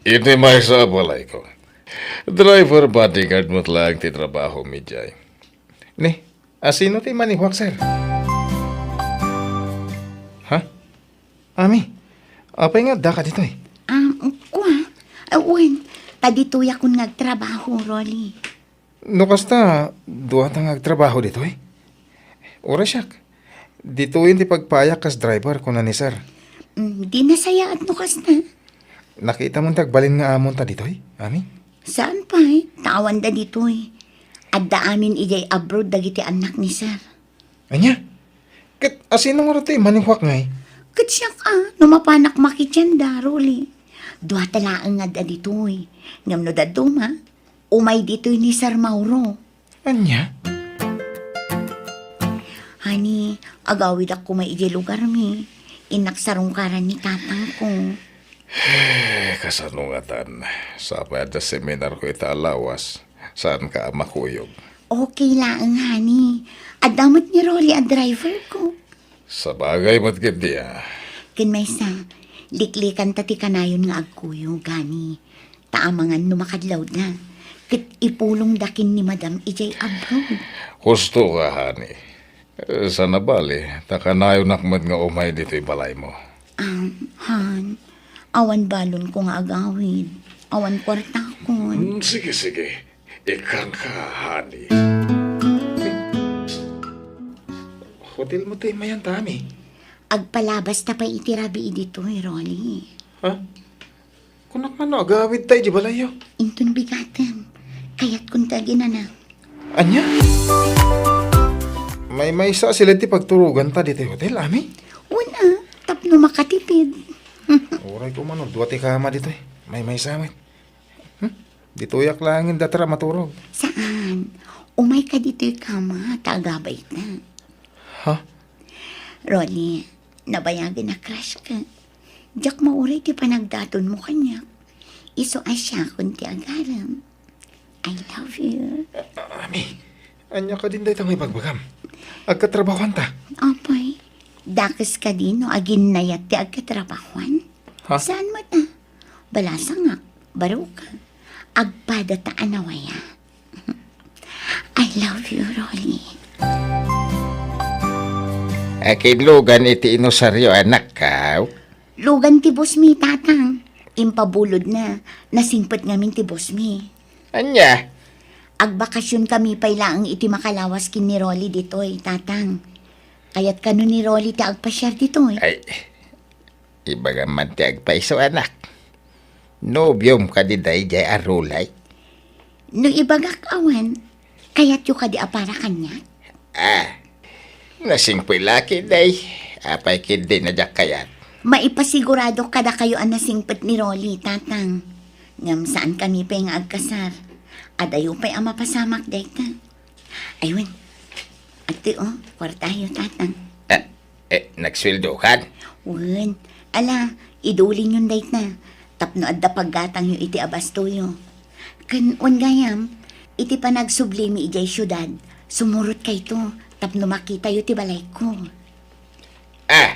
Iti maysa a balayko. Driver bodyguard met laeng ti trabahom idiay. Ni, a sino ti manihuak, sir? Ha? Ami, apay nga addaka ditoy? Ah, kua? Ah, wen, ta ditoyakon nga agtrabaho, Rolly. No kasta, duata nga agtrabaho ditoy? Uray siak. Ditoyen ti pagpayak kas driver, kuna ni sir. Mm, di nasayaat no kasta. Nakitam ti agbalin nga amonta ditoy, Ami? Saan pay, ta awanda ditoy. Adda amin idiay abroad dagiti annak ni sir. Ania? Ket a sino ngarud ti manihuak ngay? Ket siak a, no mapanak makidianda, Rolly. Duata laeng nga adda ditoy. Ngem no dadduma, umay ditoy ni Sir Mauro. Ania? Honey, agawidak koma idiay lugarmi. Innak sarungkaran ni tatangko. Eh, kasano ngatan? Sapay adda seminarko ita a lawas. Saanka a makuyog? Okay laeng, honey. Adda met ni Rolly a driver ko. Sabagay met ketdi a. Ken maysa, liklikanta ti kanayon nga agkuyog, honey. Ta amangan no makadlawda. Ket ipulongda ken ni Madam idiay abroad. Husto ka, honey. Eh, saan a bale, ta kanayonak met nga umay ditoy balaymo. Um, hon, awan balonko nga agawid. Awan kuartakon. Hmm, sige, sige. Ikkanka, honey. Hotel mo ti imayan ta, Ami? Agpalabasta pay iti rabii ditoy, Rolly. Ha? Kunak man no agawidta idiay balayyo. Inton bigatem, kayatkon ti aginana. Ania? Maymaysa a siled ti pagturoganta ditoy hotel, Ami? Wen a, tapno makatipid. Uray koma no dua ti kama ditoy. Maymaysa met. Hmm? Ditoyak laengen datar a maturog. Saan? Umayka ditoy kama, ta agabayta. Ha? Rolly, nabayagen a crush ka. Diak mauray ti panagdatonmo kaniak. Isu a siakon ti agarem. I love you. A-, Ami, ania kadin dayta nga ibagbagam? Agkatrabahoanta? Apay, dakes kadi no aginnayat ti agkatrabahoan? Ha? Saan met a? Balasangak, baro ka. Agpadata a nawaya. I love you, Rolly. Akinlugan iti inusaryo, anakkaw. Lugan ti boss mi, Tatang. Impabulodna, nasingpet ngamin ti boss mi. Ania? Agbakasyon kami pay laeng iti makalawas ken ni Rolly ditoy, Tatang. Kayat kano ni Rolly ti agpasiar ditoy? Ay, ibagam man ti agpayso, anak. Nobiom kadi daydiay a Rolly? No ibagak awan, kayatyo kadi a para kaniak? Ah, nasingpet la ketdi. Apay ketdi a diak kayat? Maipasiguradok kadakayo a nasingpet ni Rolly, Tatang. Ngem saan kami pay nga agkasar. Adayo pay a mapasamak dayta. Ay, wen. Adtoy, o, kuartayo, Tatang. Ah, eh, nagsueldokan? Wen. Ala, idulinyon dayta. Tapno adda paggatangyo iti abastoyo. Ken wen gayam, iti panagsublimi idiay siudad, sumurotkayto tapno makitayo ti balayko. Ah,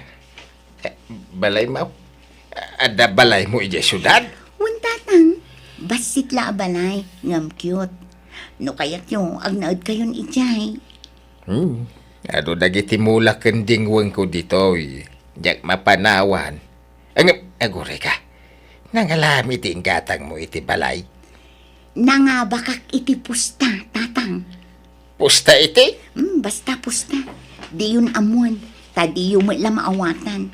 eh, balaymo? Adda balaymo idiay siudad? Wen, Tatang. Bassit la a balay, ngem cute. No kayatyo, agnaedkayon idiay. Hmm. Adu dagiti mula ken dingwengko ditoy. Diak mapanawan. Ngem, agurayka. Nangalam iti inggatangmo iti balay? Nangabakak iti pusta, Tatang. Pusta iti? Hmm, basta pusta. Diyon ammoen, ta diyo met la maawatan.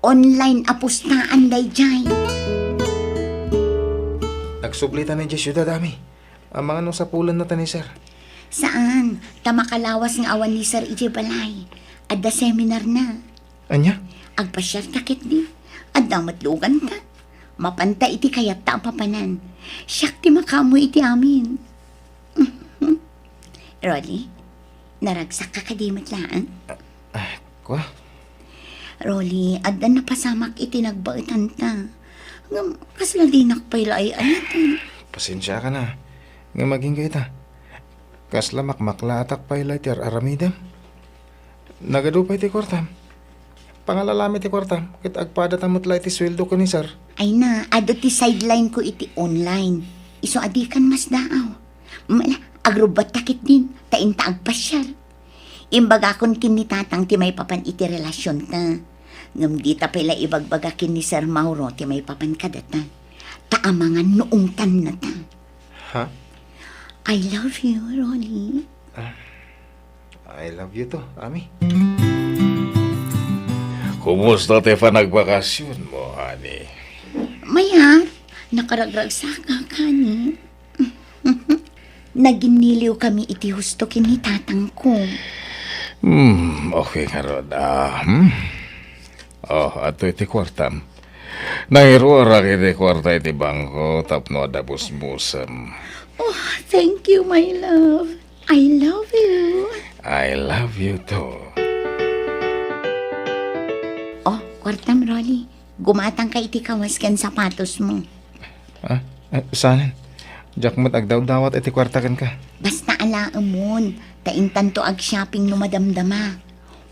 Online a pustaan daydiay. Nagsublita idiay siudad, Ami. Amangan no sapulennata ni Sir. Saan, ta makalawas nga awan ni Sir idiay balay. Adda seminarna. Ania? Agpasiarta ketdi. Adda met luganta. Mapanta iti kayatta a papanan. Siak ti makaammo iti amin. Rolly, naragsakka kadi met laeng? Ah, kua? Rolly, adda napasamak iti nagbaetanta. Ngem, kasla dinak pay la ay-ayaten. Pasensiakan a. Ngem agingga ita. Kasla makmaklaatak pay la iti ar-aramidem. Nagadu pay ti kuartam. Pangalalami ti kuartam, ket agpadata met la iti sueldo ken ni Sir. Ay na, adu ti sideline ko iti online. Isu a dikan masdaaw. Mala, agrubbatta ketdin, ta inta agpasiar. Imbagakon ken ni Tatang ti maipapan iti relasionta. Ngem dita pay la ibagbaga ken ni Sir Mauro ti maipapan kadata. Ta amangan no ungtannata. Ha? I love you, Rolly. Ah, I love you too, Ami. Kumusta ti panagbakasionmo, honey? Mayat, nakaragragsakak, honey. Naginniliw kami iti husto ken ni tatangko. Hmm, okay ngarud. Ah, hmm? Oh, adtoy ti kuartam. Nangiruarak iti kuarta iti bangko tapno adda busbusem. Oh, thank you, my love. I love you. I love you too. Oh, kuartam, Rolly. Gumatangka iti kawas ken sapatosmo. Ah, eh, saanen? Diak met agdawdawat iti kuarta kenka. Basta alaemon, ta intanto ag-shopping no madamdama.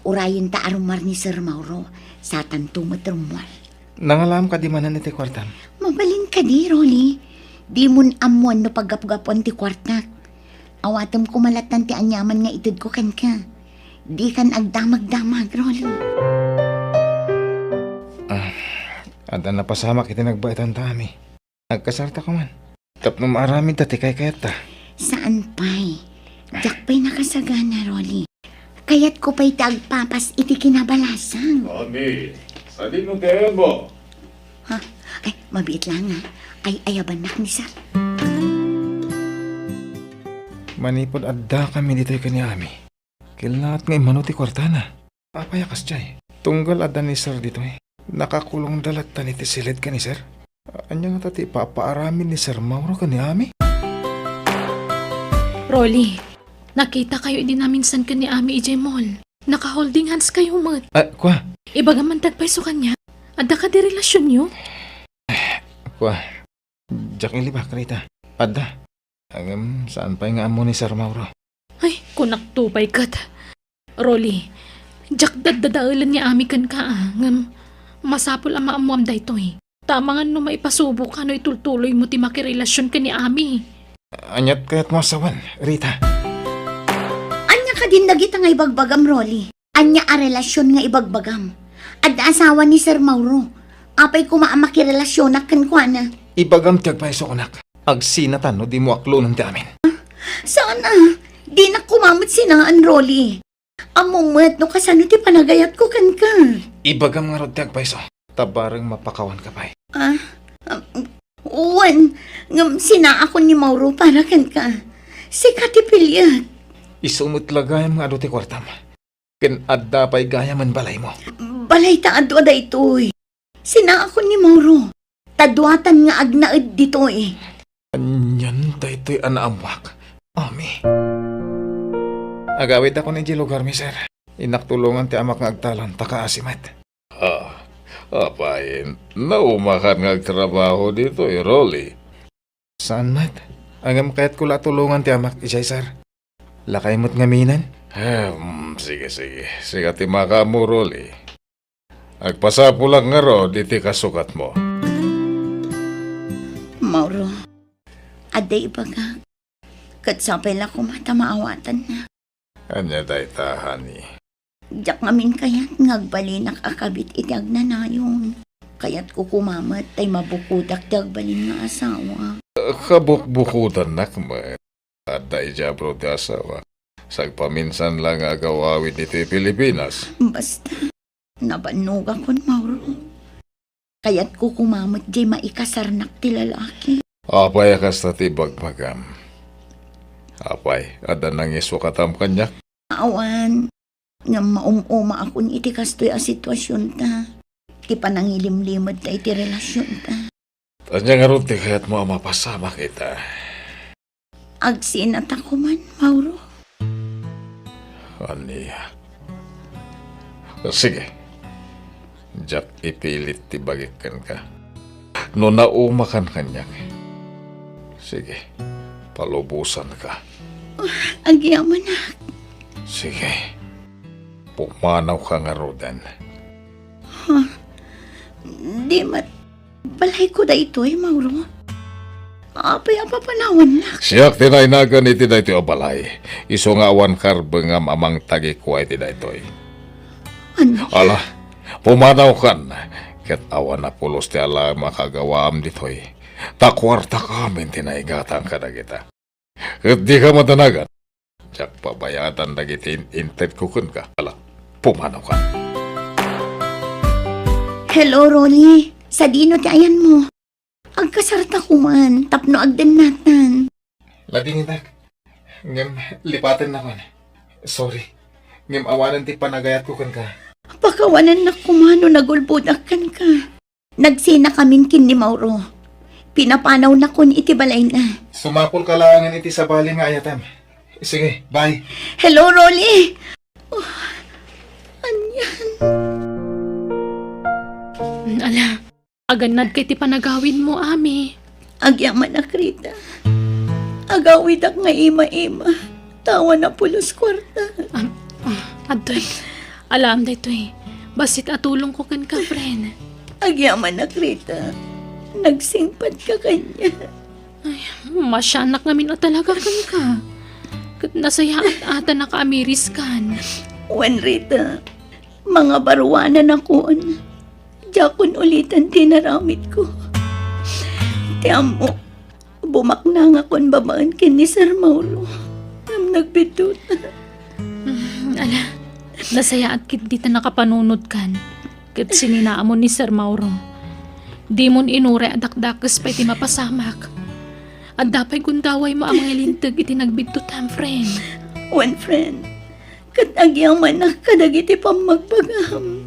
Urayenta a rummuar ni Sir Mauro, satanto met rummuar. Nangalam kadi manen iti kuartam? Mabalin kadi, Rolly. Dimon ammoan no paggapgapuan ti kuartak. Awatem koma lattan ti aniaman nga itedko kenka. Dikan agdamagdamag, Rolly. Ah, adda napasamak iti nagbaetanta, Ami. Agkasarta koman. Tapno maaramidta ti kaykayatta. Saan pay? Diak pay nakasagana, Rolly. Kayatko pay ti agpapas iti kinabalasang. Ami, sadino ti ayanmo? Ha? Ay, mabiit laeng a. Ay-ayabannak ni Sir. Manipud addakami ditoy ken ni Ami, kellaat nga immano ti kuartana. Apay a kasdiay? Tunggal adda ni Sir ditoy, nakakulongda lattan iti siled ken ni Sir? Ania ngata ti ipapaaramid ni Sir Mauro ken ni Ami? Rolly, nakitakayo idi naminsan ken ni Ami idiay mall. Naka-holding hands kayo met. Ah, kua? Ibagam man ti agpayso kaniak. Adda kadi relasionyo? Kua? Diak ilibak, Rita. Adda. Ngem, saan pay nga ammo ni Sir Mauro? Ay, kunakto pay ket. Rolly, diak daddadaelen ni Ami kenka a, ngem masapul a maammoam daytoy. Ta amangan no maipasuboka no itultuloymo ti makirelasion ken ni Ami. Aniat kayatmo a sawen, Rita? Ania kadin dagita nga ibagbagam, Rolly? Ania a relasion nga ibagbagam? Adda asawa ni Sir Mauro. Apay koma a makirelasionak kenkuana? Ibagam ti agpayso, kunak. Agsinatan no dimo aklonen ti amin. Saan a, dinak koma met sinaan, Rolly. Ammom met no kasano ti panagayatko kenka. Ibagam ngarud ti agpayso. Ta bareng mapakawanka pay. Ah, um, wen, ngem sinaakon ni Mauro para kenka. Sika ti piliek. Isu met la gayam nga adu ti kuartam. Ken adda pay gayamen balaymo. Balay ta adu a daytoy. Sinaakon ni Mauro. Ta duatan nga agnaed ditoy. Anian daytoy a naammoak, Ami? Agawidakon idiay lugarmi, sir. Innak tulongan ti amak nga agtalon, ta kaasi met. Ah, apay, naumakan nga agtrabaho ditoy, Rolly? Saan met? Ngem kayatko la a tulongan ti amak, idiay, sir. Lakay met ngamin? Hmm, sige, sige. Sika ti makaammo, Rolly. Agpasapulak ngarud iti kasukatmo. Mauro, adda ibagak. Ket sapay la koma ta maawatanna. Ania dayta, honey? Diak ngamin kayat nga agbalinak a kabit iti agnanayon. Kayatko koma met tay mabukodak ti agbalin nga asawa. Kabukbukodannak met. Adda idiay abroad ti asawa. Sagpaminsan la nga agawawid ditoy Pilipinas. Basta, nabannogakon, Mauro. Kayatko koma met diay maikasarnak ti lalaki. Apay a kasta ti ibagbagam? Apay, adda nangisukatam kaniak? Awan, ngem maum-umaakon iti kastoy a situasionta. Ti panangilimlimed ta iti relasionta. Ania ngarud ti kayatmo a mapasamak ita? Agsinata koman, Mauro. Ania? Sige. Diak ipilit ti bagik kenka. No naumakan kaniak, sige, palubosanka. Agyamanak. Sige. Pumanawka ngaruden. Ha? Di met balayko daytoy, Mauro. Apay a papanawannak? Siak ti nainagan iti daytoy a balay. Isu nga awan karbengam a mangtagikua iti daytoy. Ania? Ala, pumanawkan, ket awan a pulos ti alaem a kagawaam ditoy. Ta kuartak amin ti naigatang kadagita. Ket dika madanagan. Diak pabayadan dagiti in-, intedko kenka. Ala, pumanawkan. Hello, Rolly. Sadino ti ayanmo? Agkasarta koman tapno agdennatan. Nadinginak. Ngem lipatennakon. Sorry. Ngem awanen ti panagayatko kenka. Pakawanennak koma no nagulbodak kenka. Nagsinakamin ken ni Mauro. Pinapanawnakon iti balayna. Sumapulka laengen iti sabali nga ayatem. Sige, bye. Hello, Rolly. Oh, anian? Ala, agannadka iti panagawidmo, Ami. Agyamanak, Rita. Agawidak nga ima-ima. Ta awan a pulos kuarta. Am-, ah, adtoy. Alaem daytoy. Bassit a tulongko kenka, friend. Agyamanak, Rita. Nagsingpatka kaniak. Ay, masianak ngamin a talaga kenka. Ket nasayaat a ta nakaamiriskan. Wen, Rita, mangabaruananakon. Diakon uliten ti inaramidko. Ti ammok, bumaknangakon babaen ken ni Sir Mauro. Ngem nagbiddota. Mm, ala, nasayaat ketdi ta nakapanunotkan ket sininaamon ni Sir Mauro. Dimon inuray a dakdakes pay ti mapasamak. Adda pay gundawaymo a mangilinteg iti nagbiddotam, friend. Wen, friend, ket agyamanak kadagiti pammagbagam.